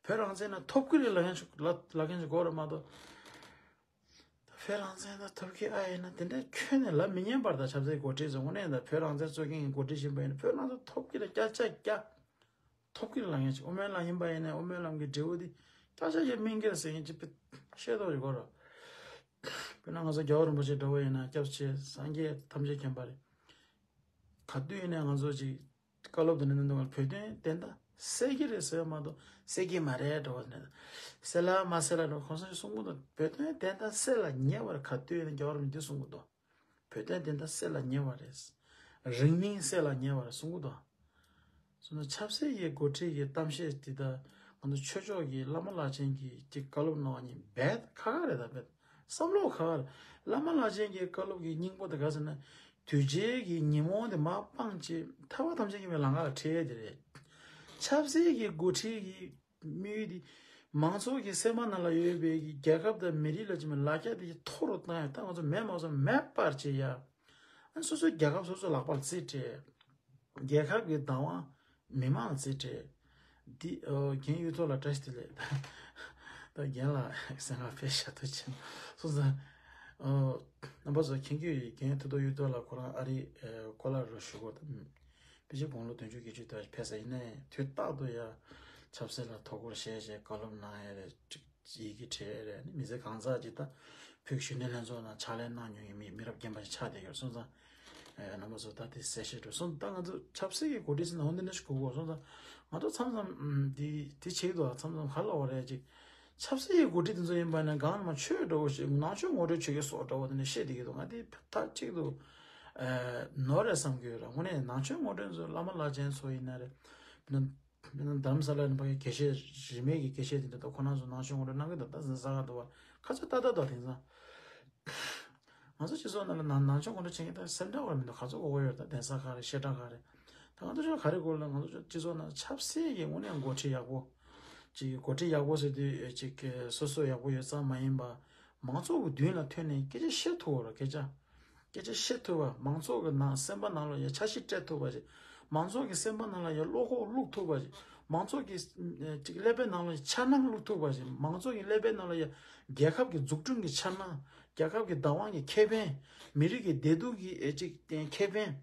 བོད་རང་བཙན་ན་ཐོབ་ཀྱི་རེད་ལབ་མཁན་ཞིག་ལབ་ལབ་མཁན་ཞིག་དགོས་རེད་མ་གཏོགས། བོད་རང་བཙན་ན་ཐོབ་ཀྱི་ཨ་ཡིན་ན་དེ་འདྲ་ཁྱོན་ནས་ལབ་མི་ཉན་པར་ད་ཆབ་སྲིད་འགོ་ཁྲིད་ཚོ་དངོས་གནས་ད་བོད་རང་བཙན་རྩོད་མཁན་གྱི་འགོ་ཁྲིད་ཡིན་པ་ཡིན་ན་བོད་རང་བཙན་ཐོབ་ཀྱི་རེད་སྐྱ་ཆ་སྐྱ། ཐོབ་ཀྱི་རེད་ལབ་མཁན་ཞིག་དབུ་མའི་ལམ་ཡིན་པ་ཡིན་ན་དབུ་མའི་ལམ་གྱི་འབྲས་བུ་འདི་སྐྱ་ཆ་ཡ་སྨིན་གྱི་རེད་ཟེར་མཁན་ཅིག་ཤེས་རྟོགས་ཞིག་དགོས་རེད། དཔེར་ན་ང་ཚོ་རྒྱལ་བ་རིན་པོ་ཆེ་འདྲ་བོ་ཡིན་ན་སྐྱབས་ཆེ་སངས་རྒྱས་ཐམས་ཅད་མཁྱེན་པ་རེད། ག་དུས་ཡིན་ནའི་ང་ཚོ་ཅིག་བཀའ་སློབ་དེ་འདྲ་གནང་དུས་བོད་དོན་བདེན་མཐའ་གསལ་གྱི་རེད་ཟེར་བ་མ་གཏོགས་གསལ་གྱི་མ་རེད་འདྲ་བོ་དེ་འདྲ་གསལ་ལ་མ་གསལ་ལ་འདྲ་བོ་གོང་ས་མཆོག་གསུང་གི་འདུག་བོད་དོན་བདེན་མཐའ་གསལ་ལ་ཉེ་བར་ག་དུས་ཡིན་ནའི་རྒྱལ་བ་རིན་པོ་ཆེས་གསུང་གི་འདུག་བོད་དོན་བདེན་མཐའ་གསལ་ལ་ཉེ་བ་རེད། རིང་མིན་གསལ་ལ་ཉེ་བ་རེད་གསུང་གི་འདུག་སོང་ན་ཆབ་སྲིད་ཀྱི་འགོ་ཁྲིད་ཀྱི་གཏམ་བཤད་འདི་དག་ང་ཚོ་ཆོས་ཕྱོགས་ཀྱི་བླ་མ་བླ་ཆེན་གྱིས་ཅིག་བཀའ་སློབ་གནང་བ་ཉིད་རྦད་ཁག་ཁག་རེད་ད་རྦད། བསམ་བློ་ཁག་ཁག་རེད། བླ་མ་བླ་ཆེན་གྱི་བཀའ་སློབ་ཀྱི་སྙིང་པོ་དེ་ག་ཟེར་ན། དུས་རྒྱལ་གྱི་ཉིན་མོ་དེ་མར་སྤངས་ཅིག་ཐར་པ་ཐམས་ཅད་མཁྱེན་པའི་ལམ་ཁ་ལ་ཁྲིད་ཡས་དེ་རེད། ཆབ་སྲིད་ཀྱི་འགོ་ཁྲིད་ཀྱི་དམིགས་ཡུལ་དེ། མང་ཚོགས་ཀྱི་སེམས་པ་ནང་ལ་ཡོད་པའི་རྒྱལ་ཁབ་དང་མི་རིགས་ལ་ཅིག་མ་ལ་རྒྱ་དེ་མཐོ་རུ་བཏང་ཡ་ད་ང་ཚོ་མེད་མ་སོང་མེད་པར་བྱེད་ཡ། ཨ་སོ་སོའི་རྒྱལ་ཁབ་སོ་སོའི་ལག་པར་རྩིས་སྤྲད། རྒྱལ་ཁབ་ཀྱི་བདག་དབང་མི་མང་རྩིས་སྤྲད། འདི་ཨོ་རྒན་གཡུ་ཐོག་ལ་བཀྲ་ཤིས་བདེ་ལེགས། ད་རྒན་ལགས་སེམས་ཁ་དཔེ་ཞེ་དྲག་ཆེ་སོང་ཙང་། ཨོ། རྣམ་པ་ཚོ་མཁྱེན་གྱི་ཡོད། རྒན་ཐུབ་ཐོབ་གཡུ་ཐོག་ལགས་ཁོ་རང་ཨ་རི་ཨེ་ཀོ་ལ་ར་ཤོ་གོ་དང་པེ་ཅིང་དགུང་ལོ་བདུན་ཅུ་དགུ་ཅུ་དེ་ཕེབས་ས་ཡིན་ནའི་དུས་རྟག་ཏུ་ཡ་ཆབ་སྲིད་ལ་ཐོ་འགོད་བྱས་བྱས་བཀའ་སློབ་གནང་ཡ་རེད། ཡི་གེ་བྲིས་རེད། མི་ཚེ་གང་ཟག་ཅིག་ད་བོད་གཞོན་ནུ་ལྷན་ཚོགས་ནང་ཕྱག་ལས་གནང་མྱོང་ཡོད་མི་མི་རབས་རྒན་པ་ཞིག་ཆགས་བསྡད་ཡོད་སོང་ཙང་། ཨེ་རྣམ་པ་ཚོ་ད་དེ་གསལ་བཤད་འགྲོ་སོང་། ད་ང་ཚོ་ཆབ་སྲིད་ཀྱི་འགོ་ཁྲིད་ཟེར་ན་འོ་འདི་འདྲ་ཞིག་དགོས་གོ་སོང་ཙང་། ང་ཚོ་མཚམས་མཚམས་ཨམ་དེ་དེ་བྱེད་ཀྱི་འདུག་མཚམས་མཚམས་ག་ལ་འོ་རེད་ཅིག་ཆབ་སྲིད་ཀྱི་འགོ་ཁྲིད་དེ་ཚོ་ཡིན་པ་ནས་གང་ལ་མ་ཆོས་འགྲོ་བོ་ཞིག་ནང་ཆོས་ངོ་སྤྲོད་བྱེད་ཀྱི་སོགས་འདྲ་བོ་དེ་འདྲ་བཤད་བསྡད་ཀྱི་འདུག་ང་དེ་ད་གཅིག་ཏུ་ཨེ་ནོར་རེད་བསམ་གྱི་ཡོད་ར། དངོས་གནས་ནང་ཆོས་ངོ་སྤྲོད་ཚོ་བླ་མ་བླ་ཆེན་ཚོ་ཡིན་ན་རེད། དཔེར་ན། དཔེར་ན་རྡ་རམ་ས་ལ་ནས་ཕ་གི་དགེ་བཤེས་རིས་མེད་ཀྱི་དགེ་བཤེས་དེ་འདྲ་དང་ཁོ་རང་ཚོ་ནང་ཆོས་ངོ་སྤྲོད་གནང་གི་འདུག་ད་འཛིན་ས་ག་འདུག་བ་ཁ་ཚོད་ཏག་ཏག་འདུག་དེང་སང་། ང་ཚོ་སྤྱི་ཚོགས་ནང་ལ་ནང་ནང་ཆོས་ངོ་སྤྲོད་བྱེད་མཁན་ད་སེམས་ཁྲལ་བར་མི་འདུག་ག་ཚོད་གོ་གོ་ཡོད་ད་གདན་ས་ག་རེ་བཤད་གྲྭ་ག་རེ། ད་ང་ཚོ་ཆོས་ག་རེ་དགོས་ལ་ང་ཚོ་ཆོས་སྤྱི་ཚོགས་ནང་ཆབ་སྲིད་ཀྱི་དངོས་གནས་འགོ་ཁྲིད་ཡག་པོ། ཅིག་འགོ་ཁྲིད་ཡག་པོ་ཟེར་དུས་ཅིག་སོ་སོ་ཡག་པོ་ཡོད་ཙང་མ་ཡིན་པ། མང་ཚོགས་ཀྱི་མདུན་ལ་ཐོན་ནས་སྐད་ཆ་བཤད་ཐུབ་པ་ར་སྐད་ཆ། སྐད་ཆ་བཤད་ཐུབ་པ། མང་ཚོགས་ཀྱི་ནང་སེམས་པ་ནང་ལ་ཡ་འཆར་གཞི་སྤྲད་ཐུབ་པ་ཞིག་མང་ཚོགས་ཀྱི་སེམས་པ་ནང་ལ་ཡ་བློ་ཁོག་བླུག་ཐུབ་པ་ཞིག་མང་ཚོགས་ཀྱི་ཨ་ཅིག་ཀླད་པའི་ནང་ལ་འཆར་སྣང་བླུག་ཐུབ་པ་ཞིག་མང་ཚོགས་ཀྱི་ཀླད་པའི་ནང་ལ་ཡ་རྒྱལ་ཁབ་ཀྱི་འཛུགས་སྐྲུན་གྱི་འཆར་སྣང་། རྒྱལ་ཁབ་ཀྱི་བདག་དབང་གི་ཁེ་ཕན། མི་རིགས་ཀྱི་བདེ་སྡུག་གི་ཨ་ཅིག་ཁེ་ཕན།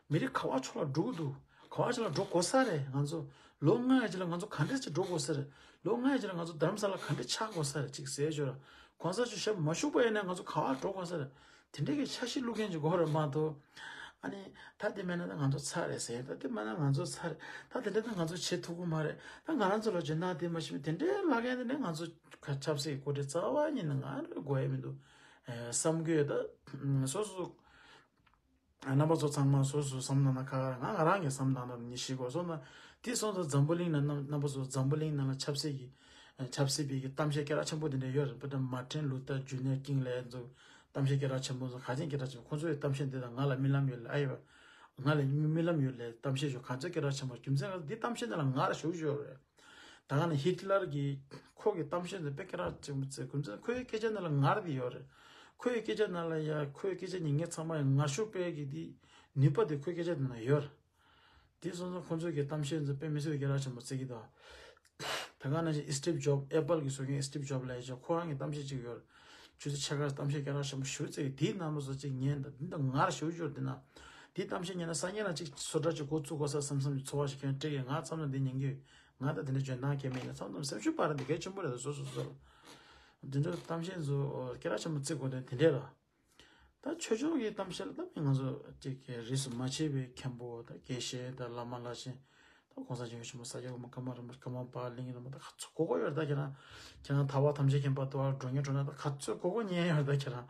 མི་རིགས་ག་བ་ཕྱོགས་ལ་འགྲོ་གི་འདུག་ག་བ་ཕྱོགས་ལ་འགྲོ་དགོས་ས་རེད། ང་ཚོ་ལོ་ལྔ་ཡི་རྗེས་ལ་ང་ཚོ་ག་འདྲ་ཅིག་འགྲོ་དགོས་ས་རེད། ལོ་ལྔ་ཡི་རྗེས་ལ་ང་ཚོ་རྡ་རམ་ས་ལ་ག་འདྲ་ཆགས་དགོས་ས་རེད་ཅིག་ཟེར་ཞོར། གོང་ས་མཆོག་ཞབས་མ་བཞུགས་པ་ཡིན་ན་ང་ཚོ་ག་བ་འགྲོ་དགོས་ས་རེད། དེ་འདྲའི་གི་འཆར་གཞི་བླུག་མཁན་ཅིག་དགོས་རེད་མ་གཏོགས། ཨ་ནི་ད་དེ་མེད་ན་ད་ང་ཚོ་ཚར་རེད་ཟེར། ད་དེ་མེད་ན་ང་ཚོ་ཚར་རེད། ད་དེ་འདྲ་ད་ང་ཚོ་བྱེད་ཐུབ་ཀྱི་མ་རེད། ད་ང་རང་ཚོ་ལ་འཇོན་ཐང་དེ་མ་ཤེས་པ་དེ་འདྲའི་ལབ་མཁན་དེ་ནས་ང་ཚོ་ཆབ་སྲིད་འགོ་ཁྲིད་རྩ་བ་ཉིད་ནས་ང་རང་དགོས་ཡ་མི་འདུག་བསམ་གྱི་ཡོད། ད་སོ་སོ་རྣམ་པ་ཚོ་ཚང་མ་སོ་སོ་བསམ་བློ་ན་ཁ་ཁ་ང་ང་རང་གི་བསམ་བློ་ན་ནི་ཤི་གོ་སོང་ན། དེ་སོང་ཙང་འཛམ་བུ་གླིང་ན་རྣམ་རྣམ་པ་ཚོ་འཛམ་བུ་གླིང་ནང་ལ་ཆབ་སྲིད་ཀྱི་ཆབ་སྲིད་པའི་གི་གཏམ་བཤད་སྐད་གྲགས་ཆེན་པོ་དེ་འདྲ་ཡོད་རེད། དཔེར་ན་མར་ཊིན་ལུ་ཐར་ཇུ་ནིར་ཀིང་ལབ་ཚོ་གཏམ་བཤད་སྐད་གྲགས་ཆེན་པོ་ཚོ་ག་ཅིག་སྐད་གྲགས་ཆེན་པོ་ཁོང་ཚོའི་གཏམ་བཤད་འདི་དང་ང་ལ་རྨི་ལམ་ཡོད་ལ་ཨ་ཡོད། ང་ལ་རྨི་ལམ་ཡོད་ལ་གཏམ་བཤད་ཞུ་ག་ཚོད་སྐད་གྲགས་ཆེན་པོ་རྒྱུ་མཚན་ག་འདི་གཏམ་བཤད་འདི་ལ་ང་ར་ཞུ་ཞུ་རེད། ད་ག་ནས་ཧི་ཏི་ལར་གྱིས་ཁོ་གི་གཏམ་བཤད་འདི་དཔེ་སྐད་གྲགས་ཆེན་པོ་བརྩི་དགོས་ཚེ་ཁོའི་སྐད་ཆ་འདི་ལ་ངར་དེ་ཡོད་རེད། ཁོའི་སྐད་ཆ་ནང་ལ་ཡ་ཁོའི་སྐད་ཆ་ཉན་མཁན་ཚང་མ་ཡང་ངར་ཤུགས་སྤེལ་གྱི་དེ་ནུས་པ་དེ་ཁོའི་སྐད་ཆ་འདི་ན་ཡོད་རེད། དེ་སོང་ཙང་ཁོང་ཚོའི་གི་གཏམ་བཤད་འདི་དཔེ་མི་སྲིད་པའི་སྐད་གྲགས་ཆེན་པོ་བརྩི་གི་འདུག་ད་ག་ནང་བཞིན་ཨི་སི་ཊིབ་ཇོབ་ཨེ་པལ་གྱི་བཟོ་མཁན་ཨི་སི་ཊིབ་ཇོབ་ལབ་ཡ་ཅིག་ཁོ་རང་གི་གཏམ་བཤད་ཅིག་ཡོད་རེད། ཆུ་ཚོད་ཕྱེད་ཀ་གཏམ་བཤད་སྐད་གྲགས་ཆེན་པོ་ཞུ་ཚེ་དེའི་ནང་ལོ་ཚོ་ཅིག་ཉན་ད་འདི་འདི་ངར་ཞུ་ཞུ་འདི་ན། དེའི་གཏམ་བཤད་ཉན་ན་སང་ཉིན་ལ་ཅིག་སོ་འདྲ་ཅིག་འགོ་བཙུགས་དགོས་ས་བསམ་བསམ་གྱི་ཚོར་བ་ཞིག་ཁྱོན་སྤྲད་ཡོད། ང་མཚམས་ལ་འདི་ཉན་གི་ཡོད། ང་ད་དེ་འདྲ་འཇོན་ཐང་གལ་མེད་ཡིན་ན་མཚམས་མཚམས་སེམས་ཤུགས་སྤར་འདི་གལ་ཆེན་པོ་རེད་ད་སོ་སོ་སོ་ལ། འདི་འདྲ་གཏམ་བཤད་ཚོ་སྐད་གྲགས་ཆེན་པོ་བརྩི་དགོས་དོན་དེ་འདྲས་ར། ད་ཆོས་ཕྱོགས་ཀྱི་གཏམ་བཤད་ལ་ད་ང་ཚོ་ཅིག་རིས་སུ་མ་ཆད་པའི་མཁན་པོ་ད་དགེ་བཤེས་ད་བླ་མ་བླ་ཆེན་ད་གོང་ས་སྐྱབས་མགོན་ཆེན་པོ་ས་སྐྱ་གོང་མ་ཀརྨ་རིན་པོ་ཆེ་ཀརྨ་པ་གླིང་རིན་པོ་ད་ག་ཚོད་གོ་གོ་ཡོད་ད་ཁྱེད་རང་ཁྱེད་རང་ཐར་པ་ཐམས་ཅད་མཁྱེན་པ་ཏུ་བ་འགྲོ་ཉེ་འགྲོ་ན་ད་ག་ཚོད་གོ་གོ་ཉན་ཡོད་ད་ཁྱེད་རང་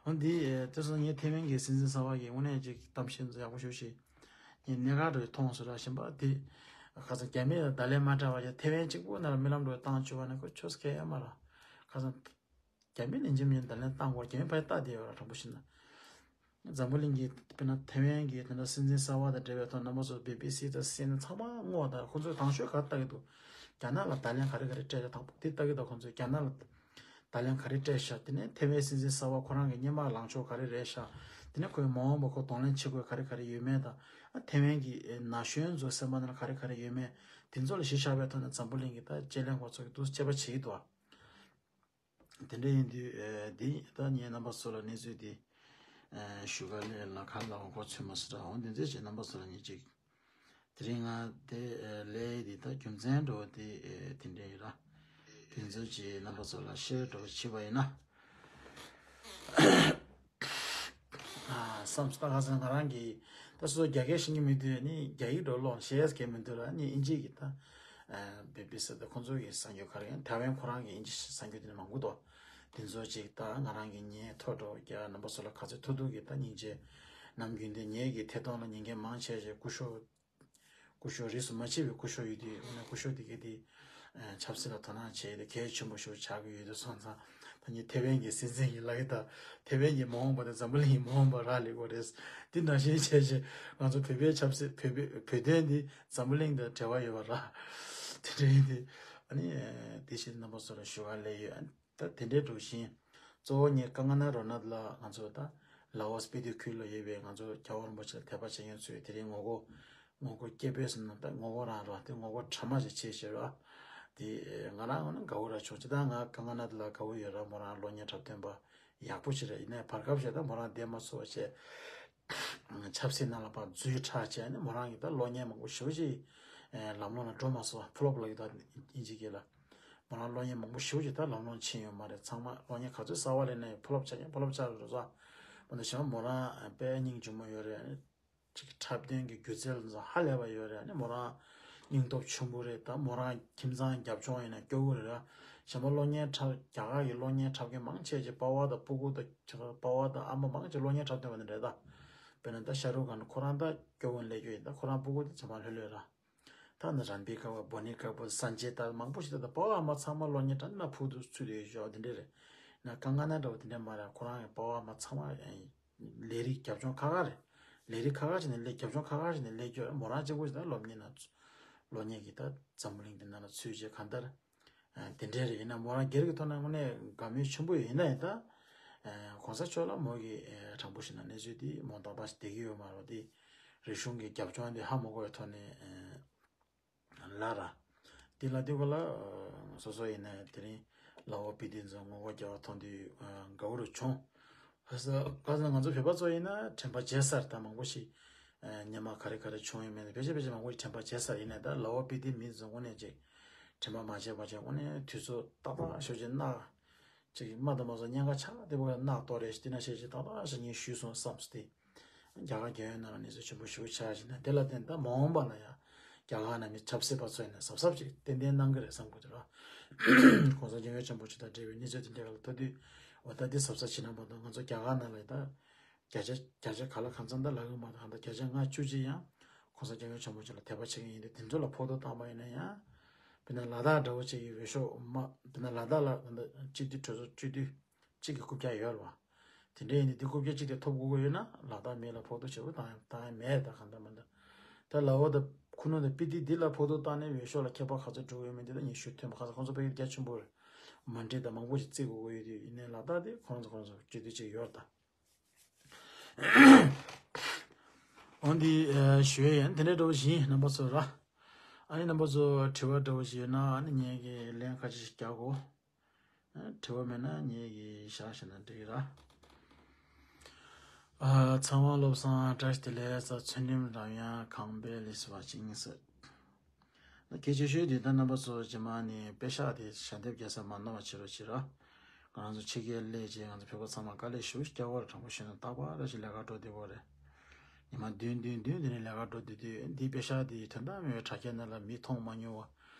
འོ་འདི་དེ་སོང་ངས་ཐེ་ཝན་གྱི་སྲིད་འཛིན་གསར་པ་གི་དངོས་གནས་ཅིག་གཏམ་བཤད་ཡག་པོ་ཞུ་ཞིག་ངས་གནད་འགག་རེ་མཐོང་སོང་ར་ཞིམ་པ་དེ་ཁ་སང་རྒྱ་མི་ལ་བརྡ་ལན་མ་སྤྲད་པ་ཡ་ཐེ་ཝན་གཅིག་པུ་ན་ར་རྨི་ལམ་འགྲོ་བཏང་བཅུག་པ་ནི་ཁོ་ཆོས་སྐད་ཡ་མ་ར་ཁ་སང་། རྒྱ་མི་ནས་འཇིམ་ཡིན་ད་ལན་བཏང་གོ་རྒྱ་མི་ཕར་ལྟ་བསྡད་ཡོད་ར་དྲང་པོ་བཤད་ན། འཛམ་བུ་གླིང་གི་དཔེར་ན་ཐེ་ཝན་གྱི་དེ་འདྲ་སྲིད་འཛིན་གསར་པ་དང་འབྲེལ་བའི་ཐོག་རྣམ་པ་ཚོ་བི་བི་སི་དང་སི་ཨེན་ཨེན་ཚང་མ་ངོ་ད་ཁོ་ཚོས་དང་ཤོས་ག་ལྟ་གི་འདུག་རྒྱ་ནག་ལ་ད་ལན་ག་རེ་ག་རེ་སྤྲད་རེད་དང་པོ་དེ་ལྟ་གི་འདུག་ཁོ་ཚོས་རྒྱ་ནག་ལ་ད་ལན་ག་རེ་སྤྲད་ཤག་དེ་ནས་ཐེ་ཝན་སྲིད་འཛིན་གསར་པ་ཁོ་རང་གི་སྔོན་མ་ལངས་ཕྱོགས་ག་རེ་རེད་ཤག་དེ་ནས་ཁོའི་མ་འོངས་པ་ཁོ་གདོང་ལེན་བྱེད་དགོས་ག་རེ་ག་རེ་ཡོད་མེད་དང་ཨ་ཐེ་ཝན་གྱི་ན་གཞོན་ཚོ་སེམས་པ་ནང་ལ་ག་རེ་ག་རེ་ཡོད་མེད་དེ་ཚོ་ལ་གཞི་བཞག་པའི་ཐོག་ནས་འཛམ་བུ་གླིང་གི་ད་དཔྱད་གླེང་པ་ཚོ་གི་འདུག་དཔྱད་པ་བྱེད་ཀྱི་འདུག་དེ་འདྲ་ཡིན་དུས་ཨེ་འདི་ད་ངས་རྣམ་པ་ཚོ་ལ་གནས་ཚུལ་འདི་ཨེ་ཞུ་ག་ལས་ལ་ཁ་ལ་འོ་གོ་ཚོད་མ་སི་ར་འོ་འདི་ཚོད་ཅིག་རྣམ་པ་ཚོ་ལ་ངས་ཅིག་དེ་རིང་ང་དེ་ཨེ་ལས་འདི་ད་རྒྱུ་མཚན་འགྲོ་དེ་ཨེ་དེ་འདྲ་ཡིན་ར་དེ་ཚོད་ཅིག་རྣམ་པ་ཚོ་ལ་ཤེར་འགྲོ་བྱེད་པ་ཡིན་ན། བསམ་སྟངས་ཁ་སང་ང་རང་གིས་ད་སོ་སོ་རྒྱ་སྐད་ཤེས་ཀྱི་མེད་དུས་ནི་རྒྱ་ཡིག་འགྲོ་ཀློག་ཤེས་ཡས་མེད་དུས་ར་ནི་ཨིན་ཇི་གི་ད་བི་བི་སི་ད་ཁོང་ཚོ་གི་གསར་འགྱུར་ག་རེ་ཡང་ཐའེ་ཝན་ཁོ་རང་གི་ཨིན་ཇི་གསར་འགྱུར་དེ་ནི་མང་པོ་འདུག་དེ་ཚོ་ཅིག་ད་ང་རང་གི་ཉན་ཐོས་འགྲོ་རྒྱ་རྣམ་པ་ཚོ་ལ་ག་ཚོད་ཐུབ་ཐུབ་ཀྱི་ད་སྙིང་རྗེ་ནམ་རྒྱུན་དེ་ངེད་ཀྱི་ཐད་གཏོང་ལ་ཉན་མཁན་མང་ཆེ་ཆེ་སྐུ་ཞབས། སྐུ་ཞབས་རིས་སུ་མ་ཆད་པའི་སྐུ་ཞབས་ཡོད་དུས་ཨ་ནི་སྐུ་ཞབས་དེ་གའི་དེ་ཆབ་སྲིད་ལ་དོ་སྣང་བྱས་ཏེ་གལ་ཆེན་པོ་ཞིག་ཆགས་ཀྱི་ཡོད་དུས་སོང་ཙང་ད་ནི་ཐེ་ཝན་གྱི་སྲིད་འཛིན་གྱི་ལག་གི་ད་ཐེ་ཝན་གྱི་མ་འོངས་པ་དང་འཛམ་བུ་གླིང་གི་མ་འོངས་པ་རག་ལས་དགོས་རེད། དེ་ནང་བཞིན་བྱས་བྱས་ང་ཚོ་བོད་པའི་ཆབ་སྲིད་བོད་པའི་བོད་དོན་འདི་འཛམ་བུ་གླིང་དང་འབྲེལ་བ་ཡོད་པ་ར་དེ་འདྲ་ཡིན་དུས་ཨ་ནི་དེ་བཞིན་རྣམ་པ་ཚོ་ལ་ཞུ་ག་ལས་ཡོད། ད་དེ་འདྲའི་འགྲོ་བཞིན། གཙོ་བོ་ངས་ཀང་ཀ་ན་རོ་ནལ་ལ་ང་ཚོ་ད་ལ་ཨོ་སི་སྤི་ཏི་ཁུལ་ལ་ཡོད་པའི་ང་ཚོ་རྒྱལ་བ་རིན་པོ་ཆེ་ལ་དད་པ་བྱེད་མཁན་ཚོས་དེ་རིང་ངོ་རྒོལ་ངོ་རྒོལ་སྐད་འབོད་ཟེར་ན་ད་ངོ་རྒོལ་རང་རོ་དེ་ངོ་རྒོལ་གྲ་མ་ཞིག་བྱེད་ཤེས་རོ། དེ་ང་རང་ནི་དགའ་བོ་ར་བྱུང་། ཅི་ད་ང་དཀའ་ངལ་ན་དེ་ལ་དགའ་བོ་ཡོད་ར། མོ་རང་གློག་བརྙན་འཁྲབ་སྟོན་པ་ཡག་པོ་ཞིག་རེད། ཡིན་ནའི་བར་སྐབས་ཤིག་ད་མོ་རང་བསྡད་མ་ཚུགས་པ་བྱས། ཆབ་སྲིད་ནང་ལ་ཕར་འཛུལ་དྲགས་བྱས་ནས་མོ་རང་གིས་ད་གློག་བརྙན་མང་པོ་ཞེ་པོ་ཅིག་ལམ་ལྷོང་ལ་འགྲོ་མ་སོང་། ཕུ་ལོབ་ལབ་ཀྱི་འདུག་ཨིན་ཇི་སྐད་ལ། མོ་རང་གློག་བརྙན་མང་པོ་ཞེ་པོ་ཅིག་ད་ལམ་ལྷོང་ཕྱིན་ཡོད་མ་རེད། ཚང་མ་གློག་བརྙན་ག་ཚོད་གསར་པ་ལེན་ནའི་ཕུ་ལོབ་ཆགས་ཀྱང་ཕུ་ལོབ་ཆགས་རེད་བཟོ། མོ་ད་གཞན་མོ་རང་དཔེ་སྙིང་རྗེ་མོ་ཡོད་རེད། ཅིག་འཁྲབ་སྟོན་གྱི་སྒྱུ་རྩལ་ཚོ་ཧ་ལས་པ་ཡོད་རེད། ཨ་ནི་མོ་རང་སྙིང་སྟོབས་ཆེན་པོ་རེད། ད་མོ་རང་ཁྱིམ་ཚང་རྒྱབ་ལྗོངས་ཡིན་ན་སྐྱོ་བོ་རེད་ར། གཞན་པ་གློག་བརྙན་འཁྲབ། རྒྱ་གར་གྱི་གློག་བརྙན་འཁྲབ་མཁན་མང་ཆེ་ཆེ་པ་ཕ་དང་སྤུ་གུ་དང་ཁྱོད་པ་ཕ་དང་ཨ་མ་མང་ཆེ་གློག་བརྙན་འཁྲབ་སྟོན་པ་དེ་འདྲ་རེད་ད། དཔེར་ན་ད་ཤ་རུག་ཁཱན་ཁོ་རང་ད་སྐྱོ་བོ་སླེབས་རྒྱུ་ཡིན། ད་ཁོ་རང་སྤུ་གུ་དེ་ཚང་མ་ལྷོད་ལྷོད་ར། ད་ནི་རན་བི་ཀ་པུར། བོ་ནི་ཀ་པུར། སན་ཇེ་དར། མང་པོ་ཞིག་ད་ད་པ་ཕ་ཨ་མ་ཚང་མ་གློག་བརྙན་འཁྲབ་ན་ཕུག་ཏུ་ཚུད་དེ་ཡོད་ཤོག་དེ་འདྲ་རེད། ན་དཀའ་ངལ་ན་འདྲ་བོ་དེ་འདྲ་མ་རེད། ཁོ་རང་གི་པ་ཕ་ཨ་མ་ཚང་མ་ལས་རིགས་རྒྱབ་ལྗོངས་ཁག་ཁག་རེད། ལས་རིགས་ཁག་ཁག་ཞིག་ནས་ལས། རྒྱབ་ལྗོངས་ཁག་ཁག་ཞིག་ནས་ལས་སྐྱོར། མོ་རང་གཅིག་པོ་ཞིག་ད་སློབ་གཉེར་ན་ཚུད། གློག་བརྙན་གྱི་ད་འཛམ་བུ་གླིང་འདི་ནང་ལ་ཚུད་བྱས་གང་ལྟར་དེ་འདྲ་རེད། ཡིན་ན་མོ་རང་སྒེར་གྱི་ཐོག་ནས་དངོས་གནས་དགའ་མོས་ཆེན་པོ་ཡོད། ཡིན་ན་ཡང་ད་གོང་ས་མཆོག་ལ་མོ་གི་དྲང་པོ་བཤད་ན་གནས་ཚུལ་འདི་མོ་ཏག་ཏག་ཞིག་བསྡད་ཀྱི་ཡོད་མ་རེད། དེ་རིག་གཞུང་གི་རྒྱབ་ལྗོངས་འདི་ཧ་མ་གོ་བའི་ཐོག་ནས། ལ་ར། དེ་ལ་དེ་ག་ལ་སོ་སོ་ཡིན་ན་དེ་རིང་ལའོ་པི་ཏི་ཚོ་ངོ་རྒོལ་རྒྱག་པ་མཐོང་དུས་དགའ་བོ་རུ་བྱུང་། ཧ་ས་ག་ས་ང་ཚོ་བོད་པ་ཚོ་ཡིན་ན་དྲན་པ་བརྗེད་ས་རེད། ད་མང་པོ་ཞིག་སྔོན་མ་ག་རེ་ག་རེ་བྱུང་ཡོད་མེད་ཕལ་ཆེར་ཕལ་ཆེར་མང་པོ་ཞིག་དྲན་པ་བརྗེད་ས་རེད། ཡིན་ན་ད་ལའོ་པི་ཏི་མི་ཚོ་དངོས་གནས་ཅིག་དྲན་པ་མ་བརྗེད་པ་བྱས། དངོས་གནས་དུས་ཚོད་ཏག་ཏག་ཤོད་ཅིག་ན། ཅིག་མ་དང་མ་སོང་། ཉེན་ཁ་ཆགས་བསྡད་པ་ན་ལྟོ་རེ་ཞིག་དེ་ན་ཤེས་ཤིག་ཏག་ཏག་ཞིག་ངས་ཞུས་སོང་བསམ་སྟེ། རྒྱ་གར་རྒྱལ་ཡོངས་ནང་ལ་གནས་ཚུལ་ཆེན་པོ་ཞིག་ཆགས་ཤིག་ན། དེ་ལ་བརྟེན་ད་མ་འོངས་པ་ལ་ཡང་རྒྱ་གར་ནང་མི་ཆབ་སྲིད་པ་ཚོ་ཡིན་ན་གཟབ་གཟབ་ཅིག་ཏན་ཏན་གནང་གི་རེད་བསམ་གི་འདུག་ར། གོང་ས་སྐྱབས་མགོན་ཆེན་པོ་མཆོག་དང་འབྲེལ་བའི་གནས་ཚུལ་དེ་འདྲ་ག་ལ་ཐོག་དུས། འོ་ད་འདི་གཟབ་གཟབ་བྱེད་ན་མ་གཏོགས། ང་ཚོ་རྒྱ་གར་ནང་ལ་ད་བརྒྱ་ཆ་བརྒྱ་ཆ་ག་ལ་གང་འཚམ་ད་ལབ་གི་མ་གཏོགས། ད་བརྒྱ་ཆ་ལྔ་བཅུ་ཅིག་ཡང་གོང་ས་སྐྱབས་མགོན་ཆེན་པོ་མཆོག་ལ་དད་པ་བྱེད་མཁན་ཡིན་དུས། དེ་ཚོ་ལ་ཕོག་ཐུག་བཏང་པ་ཡིན་ན་ཡང་། དཔེར་ན་ལ་དྭགས་འདྲ་བོ་ཅིག་གི་འོས་ཤོག་མ། དཔེར་ན་ལ་དྭགས་ལ་ད་སྤྱི་འཐུས་གྲོས་ཚོགས་སྤྱི་འཐུས་གཅིག་གི་རྐུབ་བཀྱག་ཡོད་རེད་བ། དེ་འདྲ་ཡིན་དུས་དེ་རྐུབ་བཀྱག་གཅིག་དེ་ཐོབ་དགོས་ཀྱི་ཡོད་ན་ལ་དྭགས་མི་ལ་ཕོག་ཐུག་བྱེད་དགོས། བཏང་ཡང་བཏང་ཡང་མེད་རེད། ད་གང་ལྟར་མ་ལྟར་ད་ལའོ་དང་ཁུ་ནུ་དང་སྤི་ཏི་འདི་ལ་ཕོག་ཐུག་བཏང་ནས་འོས་ཤོག་ལ་ཁྱད་པར་ག་ཚོད་འགྲོ་གི་ཡོད་མེད་འདི་ད་ངས་ཞུ་ཐུབ་མ། ག་ས་ཁོང་ཚོ་དཔེ་རྒྱ་ཆེན་པོ་རེད། མ་འགྲིག་དང་མང་པོ་ཞིག་བརྩི་དགོས་ཀྱི་ཡོད་དུས། ཡིན་ནའི་ལ་དྭགས་དེ་ཁོང་ཚོ་ཁོང་ཚོ་སྤྱི་འཐུས་གཅིག་ཡོད་རེད་ད། འོ་འདི་ཨ་ཞུ་ཡས་ཡིན། དེ་འདྲ་འདྲ་བོ་ཞིག་ཡིན། རྣམ་པ་ཚོ་ར། ཨ་ནི་རྣམ་པ་ཚོ་དྲི་བ་འདྲ་བོ་ཞིག་ཡོད་ན་ཨ་ནི་ངས་ཀྱི་ལན་ཁ་ཅིག་ཞིག་རྒྱག་གོ། ཨ་དྲི་བ་མེད་ན་ངས་ཀྱི་བཞག་བཞག་ན་འགྲིག་གི་ར། ཨ་ཚེ་དབང་བློ་བཟང་བཀྲ་ཤིས་བདེ་ལེགས། ཚེ་ཚེ་རིང་རང་ཡང་གང་པའི་ལས་སུ་བ་ཅིང་ཟེར། གལ་ཆེ་ཤོས་དེ་ད་རྣམ་པ་ཚོ་རྗེས་མ་ནས་པེ་ཤག་དེ་ཞལ་འདེབས་རྒྱག་ས་མ་ནོར་བ་བྱེད་རོགས་བྱེད་རོགས། ང་རང་ཚོ་ཕྱི་རྒྱལ་སླེབས་རྗེས་ང་ཚོ་བོད་པ་ཚང་མ་དཀའ་ལས་ཞེ་པོ་ཞིག་རྒྱག་གི་ཡོད་རེད། དྲང་པོ་བཤད་ན་རྟག་པར་རེ་བཞིན་ལས་ཀ་འགྲོ་བསྡད་ཀྱི་ཡོད་རེད། ཉི་མ་བདུན་བདུན་བདུན་དེ་ནས་ལས་ཀ་འགྲོ་བསྡད་དུས་འདི་པེ་ཤག་དེ་དོན་དག་མེད་པའི་དྲ་རྒྱ་ནང་ལ་མིག་མཐོང་མ་མྱོང་བ།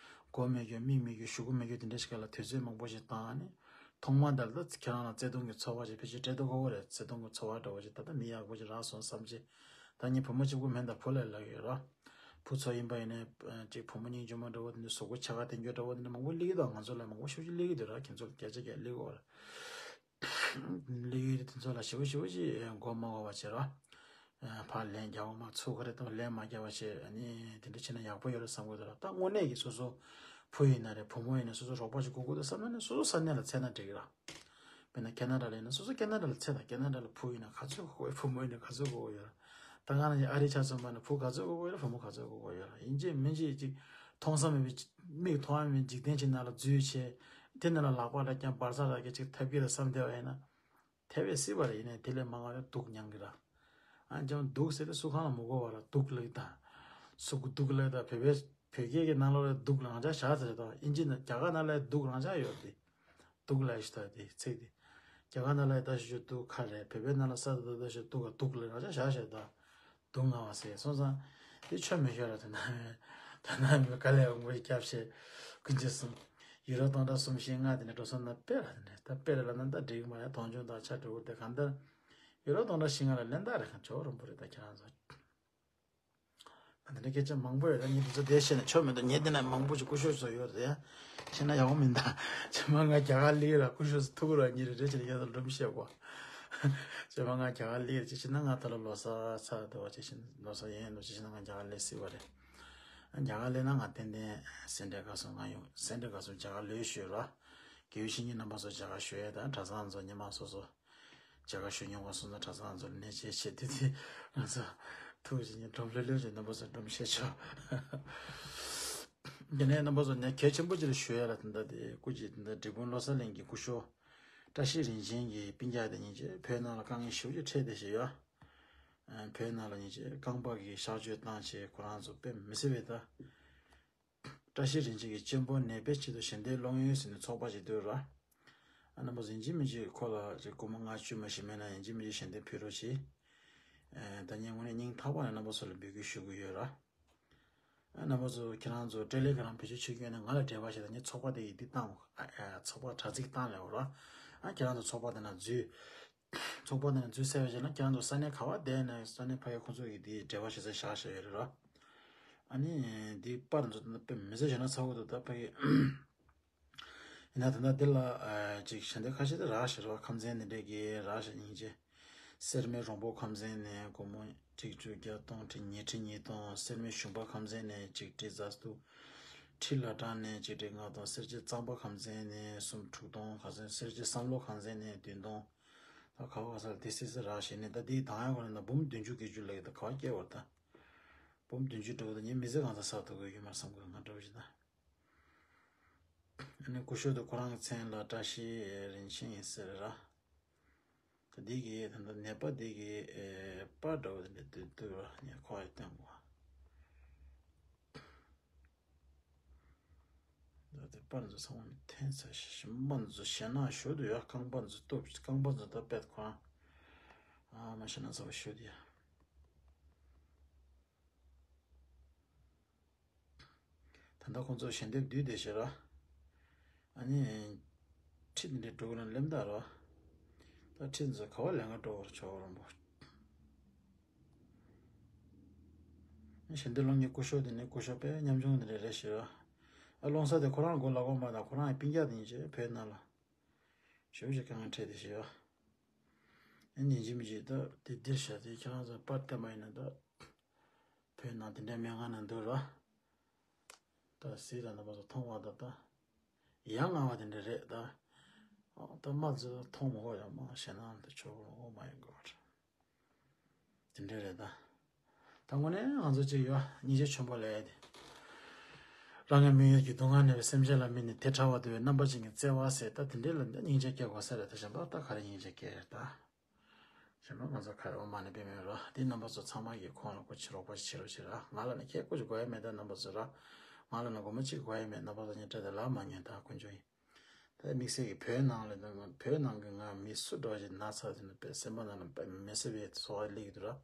མགོ་མེད་རྒྱུ་མིག་མེད་རྒྱུ་གཞུག་གུ་མེད་རྒྱུ་དེ་འདྲ་ཞིག་ལ་དུས་ཚོད་མང་པོ་ཞིག་བཏང་ནས། ཐོག་མ་དེར་ད་ཁྱེད་རང་ལ་བརྩེ་དུང་གི་ཚོར་བ་ཞིག་ཕལ་ཆེར་སྤྲད་དགོས་ཀྱི་ཡོད་རེད། བརྩེ་དུང་གི་ཚོར་བ་འདྲ་བོ་ཞིག་ད་ལྟ་མི་ཡག་པོ་ཞིག་རག་སོང་བསམ་བྱས། ད་ངའི་བུ་མོ་གཅིག་པུ་མིན་ད་བུ་ལ་ལབ་ཡོད་ར། བུ་ཚོ་ཡིན་པ་ཡིན་ནའི་ཅིག་བུ་མོ་སྙིང་རྗེ་མོ་འདྲ་བོ་དེ་འདྲ། གཟུགས་པོ་ཆེ་ཁ་བསྟན་རྒྱུ་འདྲ་བོ་དེ་འདྲ་མང་པོ་སླེབས་ཀྱི་འདུག་ང་ཚོ་ལ་མང་པོ་ཞེ་པོ་ཅིག་སླེབས་ཀྱི་འདུག་ར། ཁྱེད་ཚོ་ལ་བརྒྱ་ཆ་བརྒྱ་སླེབས་ཀྱི་ཡོད་རེད། སླེབས་ཀྱི་ཡོད་དུས་དེ་ཚོ་ལ་ཞེ་པོ་ཞེ་པོ་ཅིག་མགོ་མ་འཁོར་བ་བྱེད་ར། ཕར་ལན་རྒྱག་པ་མ་ཚུགས་ག་རེ་དང་ལན་མ་རྒྱག་པ་བྱས། ཨ་ནི་དེ་འདྲ་བྱས་ན་ཡག་པོ་ཡོད་རེད་བསམ་གྱི་འདུག་ར། ད་དངོས་གནས་ཀྱི་སོ་སོ་བུ་ཡིན་ན་རེད། བུ་མོ་ཡིན་ན། སོ་སོ་རོགས་པ་ཞིག་དགོས་ཀྱི་འདུག་བསམ་ན་ནི་སོ་སོ་ས་གནས་ལ་འཚོལ་ན་འགྲིག་གི་ར། དཔེར་ན་ཁེ་ན་ཌ་ལ་ཡིན་ན་སོ་སོ་ཁེ་ན་ཌ་ལ་འཚོལ་དང་། ཁེ་ན་ཌ་ལ་བུ་ཡིན་ན་ག་ཚོད་དགོས་ཡོད། བུ་མོ་ཡིན་ན་ག་ཚོད་དགོས་ཡོད་ར། ད་ང་རང་ཨ་རི་ཆ་མཚོན་པ་ན་བུ་ག་ཚོད་དགོས་ཀྱི་ཡོད་ར། བུ་མོ་ག་ཚོད་དགོས་ཀྱི་ཡོད་ར། ཡིན་གཅིག་མིན་གཅིག་ཅིག་མཐོང་ས་མེད་པའི་མིག་མཐོང་ཡ་མེད་འཇིག་རྟེན་ཅིག་ནང་ལ་འཛུལ་བྱས། དེ་ནང་ལ་ལག་པ་ར་རྐྱང་འབར་ས་ར་རྐྱང་ཅིག་ཐེབས་ཀྱི་རེད་བསམ་བསྡད་པ་ཡིན་ན། ཐེབས་པས་སྲིད་པ་རེད། ཡིན་ནའི་དེ་ལས་མང་བ་རེ་སྡུག་མྱང་གི་ར། ཨ་ཅང་སྡུག་ཟེར་ཏེ་སུ་གང་ལ་མི་གོ་བ་ར། སྡུག་ལབ་ཀྱི་ད། སུ་གུ་སྡུག་ལབ་ད། བོད་པའི་བོད་སྐད་ཀྱི་ནང་ལོགས་ལ་སྡུག་ལབ་ན་རང་ཅག་བཞག་ཟེར་ད། ཨིན་ཇི་ནང་རྒྱ་གར་ནང་ལ་སྡུག་རང་ཅག་ཡོད་དེ། སྡུག་ལབ་ཞིག་ད་དེ་ཚིག་དེ། རྒྱ་གར་ནང་ལ་ད་ཞུ་ཞུ་སྡུག་ཁ་རེད། བོད་པའི་ནང་ལ་ས་ད་ད་ཞུ་སྡུག་ག་སྡུག་ལབ་རང་ཅག་བཞག་ཞིག་ད། སྡུག་བསྔལ་བ་ཟེར་སོང་ཙང་། དེ་ཆོ་མི་ཤོར་ར། དོན་དག་མེད། དོན་དག་མེད། དཀའ་ལས་མང་པོ་ཞིག་བརྒྱབ་བྱས། ཀུན་མཁྱེན་གསུམ། ཡུ་རོ་སྟོང་ཕྲག་གསུམ་བཞི་ལྔ་དེ་འདྲ་འགྲོ་སོང་ན་དཔེ་ར། དེ་འདྲ་ད་དཔེ་ར་ལབ་ན་ད་འགྲིག་གི་མ་རེད། མཐོང་ཆུང་དང་ཆ་འགྲོ་གི་རེད། དེ་གང་ལྟར་ཡུ་རོ་སྟོང་ཕྲག་བཞི་ལྔ་ལ་ལན་བཏབ་རེད། གང་ཆོག་རོམ་པོ་རེད། ད་ཁྱེད་རང་ཚོ། ད་འདི་འདྲ་སྐད་ཆ་མང་པོ་ཡོད། ད་ངས་འདི་ཚོ་བསྡད་བཤད་ན་ཆོ་མེད། ད་ངས་འདི་ན་མང་པོ་ཞིག་སྐུ་ཞབས་ཚོ་ཡོད་རེད། བཤད་ན་ཡག་པོ་མིན་ད། རྗེས་མ་ང་རྒྱ་གར་སླེབས་ལ་སྐུ་ཞབས་ཚོ་ཐུག་ར་ཉེ་རེ་རེ་བྱས་ནས་ཡ་ད་འགྲོ་མི་ཤེས་གོ། རྗེས་མ་ང་རྒྱ་གར་སླེབས་རེ་བྱས་ཕྱིན་ན། ང་ད་ལོ་ལོ་གསར་ཚར་འདུག་བ། བྱས་ཕྱིན་ལོ་གསར་ཡན་འདུག་བྱས་ཕྱིན་ན་ང་རྒྱ་གར་སླེབས་སྲིད་པ་རེད། རྒྱ་གར་སླེབས་ན་ང་ཏན་ཏན་སེ་འབྲས་དགའ་གསུམ་ང་ཡོང་། སེ་འབྲས་དགའ་གསུམ་རྒྱ་གར་ལོས་ཞུས་ར། དགེ་བའི་བཤེས་གཉེན་རྣམ་པ་ཚོ་རྒྱ་གར་ཞུ་ཡས་དང་གྲྭ་ཚང་ཚོ་ཉི་མ་སོ་སོ། རྒྱ་གར་ཞུ་མྱོང་བ་སོང་ཙང་གྲྭ་ཚང་ཚོ་ལ་གནས་མཇལ་བྱེད་དུས་དེ་ང་ཚོ་ཐུགས་རྗེ་ཆེ། འགྲོམ་ལྷོད་ལྷོད་ཀྱི་རྣམ་པ་ཚོ་འགྲོམ་བཤད་ཆོག་དེ་ནས་རྣམ་པ་ཚོ་ནས་གལ་ཆེན་པོ་ཅིག་ལ་ཞུ་ཡ་ལ། དེ་འདྲ་དེ་སྐུ་མཁྱེན་དེ་འདྲ་འབྲས་སྤུངས་བློ་གསལ་གླིང་གི་སྐུ་ཞབས་བཀྲ་ཤིས་རིན་ཆེན་གྱི་སྤུན་ཀྱག་དེ་གཉིས་ཀྱིས་བོད་ནང་ལ་དཀའ་ངལ་ཞེ་པོ་ཅིག་འཕྲད་བསྡད་བཞག་ཡོད། ཨ། བོད་ནང་ལ་གཉིས་ཀྱིས་རྐང་པ་གི་གཤག་བཅོས་བཏང་བྱས་ཁོ་རང་ཚོ་དཔེ་མི་སྲིད་པའི་ད། བཀྲ་ཤིས་རིན་ཆེན་གྱི་གཅེན་པོ་ནད་པའི་ཆེད་དུ་ཞལ་འདེབས་སློང་ཡོད་ཟེར་ནས་ཚོགས་པ་ཞིག་བཏོན་ར། ཨ། རྣམ་པ་ཚོ་ཡིན་གཅིག་མིན་གཅིག་ཁོ་ལ་ཅིག་སྒོར་མོ་ལྔ་བཅུ་མ་ཞིག་མེད་ན་ཡིན་གཅིག་མིན་གཅིག་ཞལ་འདེབས་ཕུལ་རོགས་བྱེད། ཨ། ད་ངས་དངོས་གནས་སྙིང་ཐག་པ་ནས་རྣམ་པ་ཚོ་ལ་འབོད་སྐུལ་ཞུ་གི་ཡོད་ར། ཨ། རྣམ་པ་ཚོ་ཁྱེད་རང་ཚོ་ཊེ་ལེ་གྷི་རམ་བེད་སྤྱོད་བྱེད་ཀྱི་ཡོད་ན་ང་ལ་འབྲེལ་བ་བྱེད་དང་། ངས་ཚོགས་པ་དེ་ཡི་འདི་བཏང་། ཨ། ཨ། ཚོགས་པ་དྲ་ཚིགས་བཏང་ལས་འོ་ར། ཨ། ཁྱེད་རང་ཚོ་ཚོགས་པ་དེ་ན་འཛུལ། ཚོགས་པ་དེ་ན་འཛུལ་ཚར་བའི་རྗེས་ལ་ཁྱེད་རང་ཚོ་ས་གནས་ག་བ་བསྡད་ནས་ས་གནས་ཕ་གི་ཁོང་ཚོ་ཡི་འདི་འབྲེལ་བ་བྱེད་ས་བཞག་བཞག་ཡོད་རེད་ར། ཨ་ནི་འདི་པར་ཚོ་དཔེ་མི་སྲིད་བྱས་ན་ཚ་བོ་འདུག་ད་ཕ་གི། ཡིན་ན་ད་ལྟ་འདི་ལ་ཨ་ཅིག་ཞལ་འདེབས་ཁ་ཤས་དེ་རག་ཤག་ར། ཁམས་ཚན་འདི་འདྲས་ཀྱི་རག་ཤག་སྙིང་རྗེ། སེར་སྨད་རོང་པོ་ཁམས་ཚན་ནས་སྒོར་མོ་ཆིག་ཁྲི་བརྒྱ་སྟོང་ཁྲི་ཉིས་ཁྲི་ཉིས་སྟོང་། སེར་སྨད་གཞུང་པ་ཁམས་ཚན་ནས་ཆིག་ཁྲི་རྩ་གཅིག། ཁྲི་བླ་བྲང་ནས་ཆིག་ཁྲི་ལྔ་སྟོང་། སེར་བྱེས་གཙང་པ་ཁམས་ཚན་ནས་སུམ་དྲུག་སྟོང་། ཁ་སང་སེར་བྱེས་བསམ་བློ་ཁམས་ཚན་ནས་བདུན་སྟོང་། ད་ག་བ་ག་ས་ལ་དེ་སེ་སེ་རག་བྱས་ནས་ད་དེའི་དང་ཡང་གོ་ན་ད་འབུམ་བདུན་ཅུ་བརྒྱད་ཅུ་ལ་ཡོད། ད་ག་བ་སྐྱེལ་བར་ད། འབུམ་བདུན་ཅུ་འགྲོ་བ་ད་ངའི་མི་ཚེ་གང་ཚ་གསར་ཐུབ་གི་ཡོད་མ་བསམ་གི་ང་འདྲ་བ་ཞིག་ད། ཨ་ནི་སྐུ་ཞབས་དེ་ཁོ་རང་གི་མཚན་ལ་བཀྲ་ཤིས་རིན་ཆེན་ཡིན་ཟེར་ར། ད་འདི་གི་ད་ལྟ་ནད་པ་འདི་གི་ཨེ་པར་འདྲ་བོ་དེ་འདྲ་འདུག་འདུག་ར། ངས་ཁོ་ཡི་སྟོན་གོ། ད་དེ་པར་ཚོ་ཚང་མ་འཐེན་ཚར་ཤག་ཞིམ་པ་ཚོ་ཞེད་སྣང་ཞུ་འདུག་ཡ། རྐང་པ་ཚོ་སྟོབས། རྐང་པ་ཚོ་ད་དཔེ་ཁོ་རང་ཨ་མ་ཞེད་སྣང་ཚ་བོ་ཞུ་འདུག་ཡ། ད་ལྟ་ཁོང་ཚོ་ཞལ་འདེབས་བསྡུས་བསྡད་ཤག་ར། ཨ་ནི་ཁྲི་འདི་འདྲའི་འགྲོ་གི་ན་སླེབས་ད་ར། ད་ཁྲི་ཚོ་ག་བ་ལེན་ག་འགྲོ་བར་ཆོག་རོང་པོ། ཞལ་འདེབས་སློང་མཁན་སྐུ་ཞབས་དེ་ནི་སྐུ་ཞབས་དཔེ་ཉམ་ཆུང་འདི་འདྲ་རེད་ཤག་ར། ཨ། སློང་ས་དེ་ཁོ་རང་གོ་ལ་གོ་མ་དང་ཁོ་རང་ཡི་སྤུན་ཀྱག་དེ་ཡིན་ཅེས་བོད་ནང་ལ་ཞེ་པོ་ཅིག་དཀའ་ངལ་འཕྲད་བསྡད་ཤག་ར། ཨ་ནི་ཡིན་གཅིག་མིན་གཅིག་ད་དེ་འདིར་བཞག་དེ་ཁྱེད་རང་ཚོ་པར་བསྟན་པ་ཡིན་ན་ད། བོད་ནང་དེ་འདྲའི་སྨན་ཁང་ནང་འདུག་ར། ད་གཟིགས་དང་རྣམ་པ་ཚོ་མཐོང་བ་ད་ད། ཡ་ང་བ་དེ་འདྲ་རེད་ད། ཨོ་ད་མ་ཚོ་མཐོང་མ་གོ་ཡ། མ་ཞེད་སྣང་དེ་ཆོག་གོ། Oh my God། དེ་འདྲ་རེད་ད། ད་དངོས་གནས་ང་ཚོ་གཅིག་ཡོད་སྙིང་རྗེ་ཆེན་པོ་ལས་དེ། རང་གི་མི་ཡུལ་གྱི་སྡུག་བསྔལ་ནད་པའི་སེམས་ཅན་ལ་དམིགས་ནས་དེ་འཕྲལ་བར་དུ་བའི་རྣམ་པ་ཅན་གྱི་བརྩེ་བ་ཟེར། ད་དེ་འདྲའི་ལ་འདི་སྙིང་རྗེ་སྐྱེ་དགོས་ས་རེད། ད་གཞན་པ་ད་ག་རེ་སྙིང་རྗེ་སྐྱེ་རེད་ད། གཞན་པ་ང་ཚོ་ག་རེ་འོ་མ་ནས་དཔེ་མེད་རོ། འདི་རྣམ་པ་ཚོ་ཚང་མ་གིས་ཁོང་ལ་སྐུ་མཁྱེན་རོགས་པ་ཞིག་བྱེད་རོགས་བྱེད་ར། ང་ལ་ནི་ཁྱེད་སྐུ་མཁྱེན་དགོས་ཡ་མེད་ད་རྣམ་པ་ཚོ་ར། ང་ལ་ནི་སྒོར་མོ་གཅིག་དགོས་ཡ་མེད། རྣམ་པ་ཚོ་ཉིན་དྲན་དེ་ལ་མ་ཉན་ད་དཀོན་མཆོག་ཡིན། ད་དམིགས་བསལ་གྱི་བོད་ནང་ལ་ད་བོད་ནང་གི་ང་མི་སུ་འདྲ་ཞིག་ན་ཚ་དེ་ནི་དཔེ་སེམས་པ་ནང་ལ་དཔེ་མི་སྲིད་པའི་ཚོར་བ་སླེབས་ཀྱི་འདུག་ར།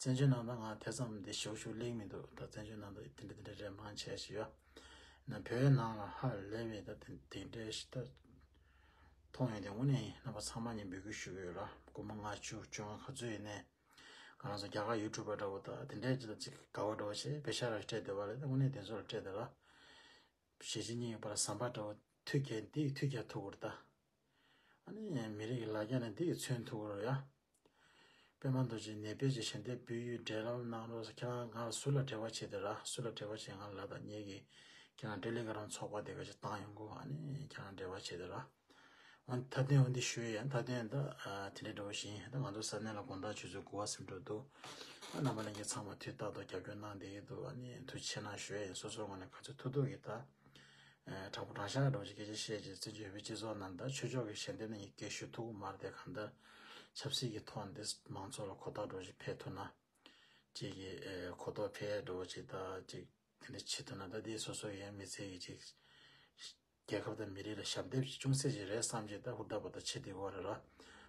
བཙན་བྱོལ་ནང་ད་ང་དེ་ཙམ་འདི་ཞུགས་ཞུགས་སླེབས་མི་འདུག་ད་བཙན་བྱོལ་ནང་ད་དེ་འདྲ་དེ་འདྲ་རེད་མང་ཆེ་ཞིག་ཡོད། ན་བོད་ནང་ལ་ཧ་ལས་པའི་ད་དེ་དེ་འདྲའི་ཞིག་ད། མཐོང་ཡོང་དེ་དངོས་གནས་ཡིན། རྣམ་པ་ཚང་མ་ནས་འབོད་སྐུལ་ཞུ་གི་ཡོད་ར། སྒོར་མོ་ལྔ་བཅུ་བཅོ་ལྔ་ག་ཚོད་ཡིན་ནའི། ང་རང་ཚོ་རྒྱ་གར་ཡུ་ཊུབ་པ་འདྲ་བོ་དང་དེ་འདྲའི་ཅིག་ལ་ཅིག་དགའ་བོ་འདྲ་བོ་བྱས་པེ་ཤ་ར་སྤྲད་བསྡད་པ་ལས་དངོས་གནས་དེ་ཚོ་ལ་སྤྲད་བསྡད་ར། གཞིས་བྱེས་གཉིས་ཀྱི་བར་ལ་ཟམ་པ་འདྲ་བོ་མཐུད་རྒྱག་འདི་མཐུད་རྒྱག་ཐུབ་དགོས་རེད་ད། ཨ་ནི་མི་རིགས་ཀྱི་ལ་རྒྱ་ནས་འདི་ཡི་མཚོན་ཐུབ་དགོས་རེད་ཡ། པདྨ་རྡོ་རྗེ་ནད་པའི་ཆེད་ཞལ་འདེབས་འབུལ་ཡུལ་འབྲེལ་ལམ་གནང་རོགས་ཟེར། ཁྱེད་རང་ང་ལ་ཟུར་ལ་འབྲེལ་བ་བྱེད་དེ་ར། ཟུར་ལ་འབྲེལ་བ་བྱེད། ང་ལ་ད་ངེད་ཀྱིས་ཁྱེད་རང་ཊེ་ལེ་གྷི་རམ་ཚོགས་པ་དེ་ག་ཞིག་བཏང་ཡོང་གོ། ཨ་ནི་ཁྱེད་རང་འབྲེལ་བ་བྱེད་དེ་ར། འོན་ད་དོན་འོན་འདི་ཞུ་ཡ་ཡིན། ད་དོན་ད་ཨ་དེ་འདྲའི་འདྲ་བོ་ཞིག་ཡིན། ད་ང་ཚོ་ས་གནས་ལ་དགོང་དག་ཆུ་ཚོད་དགུ་པ་ཟིན་འགྲོ་འདུག་ཨ་རྣམ་པ་ལྷན་རྒྱས་ཚང་མ་དུས་རྟག་ཏུ་རྒྱབ་སྐྱོར་གནང་བསྡད་ཀྱི་འདུག་ཨ་ནི་ཐུགས་རྗེ་ཆེ་གནང་ཞུ་ཡ་ཡིན། སོ་སོའི་ངོས་ནས་ག་ཚོད་ཐུབ་ཐུབ་ཀྱིས་ད། ཨ་དྲང་པོ་དྲང་བཞག་འདྲ་བོ་ཞིག་སྐད་ཆ་བཤད་རྗེས་བཙན་བྱོལ་བོད་པའི་སྤྱི་ཚོགས་ནང་ད་ཆོས་ཕྱོགས་ཀྱི་ཞལ་འདེབས་ནི་ངས་སྐད་ཞུ་ཐུབ་ཀྱི་མ་རེད་དེ། གང་ལྟར་ཆབ་སྲིད་ཀྱི་ཐོག་འདི་མང་ཚོགས་ལ་གོ་རྟོགས་འདྲ་བོ་ཞིག་འཕེལ་ཐུབ་ན། གཅིག་གིས་ཨེ་གོ་རྟོགས་འཕེལ་འགྲོ་བ་ཅིག་དང་གཅིག་དེ་འདྲ་བྱེད་ཐུབ་ན། ད་དེ་སོ་སོ་ཡན་མི་ཚེ་གི་གཅིག་རྒྱལ་ཁབ་དང་མི་རིགས་ལ་ཞབས་འདེགས་ཅུང་ཟད་ཅིག་རེད་བསམ་གྱི་ད་ཧུར་ཐག་པ་ད་བྱེད་བསྡད་ཡོད་རེད་ར།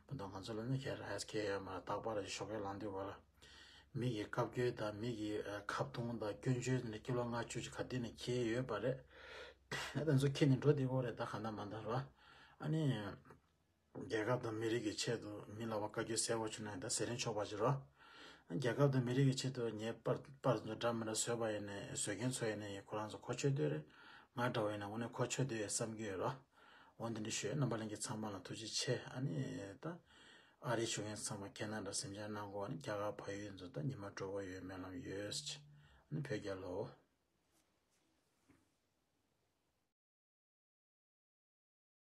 མི་འདུག་ང་ཚོ་ལ་ནི་ཁྱེད་རང་ཧེ་སི་ཁེ་ཡོད་མ་རེད། རྟག་པར་ཞོགས་ཀས་ལངས་དུས་བར་ལ་མི་གི་བཀའ་བཀྱོན་དང་མི་གི་ཨ་ཁ་བརྡུང་དང་སྐྱོན་བརྗོད་ནི་ཀི་ལོ་ལྔ་བཅུ་ཅིག་ག་དུས་ནས་འཁྱེར་ཡོད་པ་རེད། ཨ་དེ་ཚོ་འཁྱེར་ནས་འགྲོ་བསྡད་ཡོད་རེད། ད་གང་ལྟར་མ་ལྟར་ར། ཨ་ནི། རྒྱལ་ཁབ་དང་མི་རིགས་ཀྱི་ཆེད་དུ་མི་ལ་བ་བཀའ་བཀྱོན་གསལ་པོ་བྱུང་ན་ད་ཟེར་རིན་ཆོག་པ་ཅིག་རོ། རྒྱལ་ཁབ་དང་མི་རིགས་ཀྱི་ཆེད་དུ་ངས་པར་པར་ཚོ་འདྲ་མི་འདྲ་བཟོས་པ་ཡིན་ནའི་བཟོ་མཁན་ཚོ་ཡིན་ནའི་ཁོ་རང་ཚོ་གོ་ཆོད་འདོད་རེད། ང་འདྲ་བ་ཡིན་ན་དངོས་གནས་གོ་ཆོད་འདོད་ཡོད་བསམ་གྱི་ཡོད་རོ། འོ་འདི་འདྲ་ཞུ་ཡ། རྣམ་པ་ལྷན་རྒྱས་ཚང་མ་ལ་ཐུགས་རྗེ་ཆེ། ཨ་ནི་ད་ཨ་རིའི་བཞུགས་མཁན་ཚང་མ་ཁྱེད་རྣམ་འདྲ་སེམས་ཅན་སྣང་གོ་ཨ་ནི་རྒྱ་གར་བལ་ཡུལ་ཚོ་ད་ཉི་མ་དྲོ་པོ་ཡོད་སྨོན་ལམ་ཡོད། ཨ་ནི་བོད་རྒྱལ་ལོ།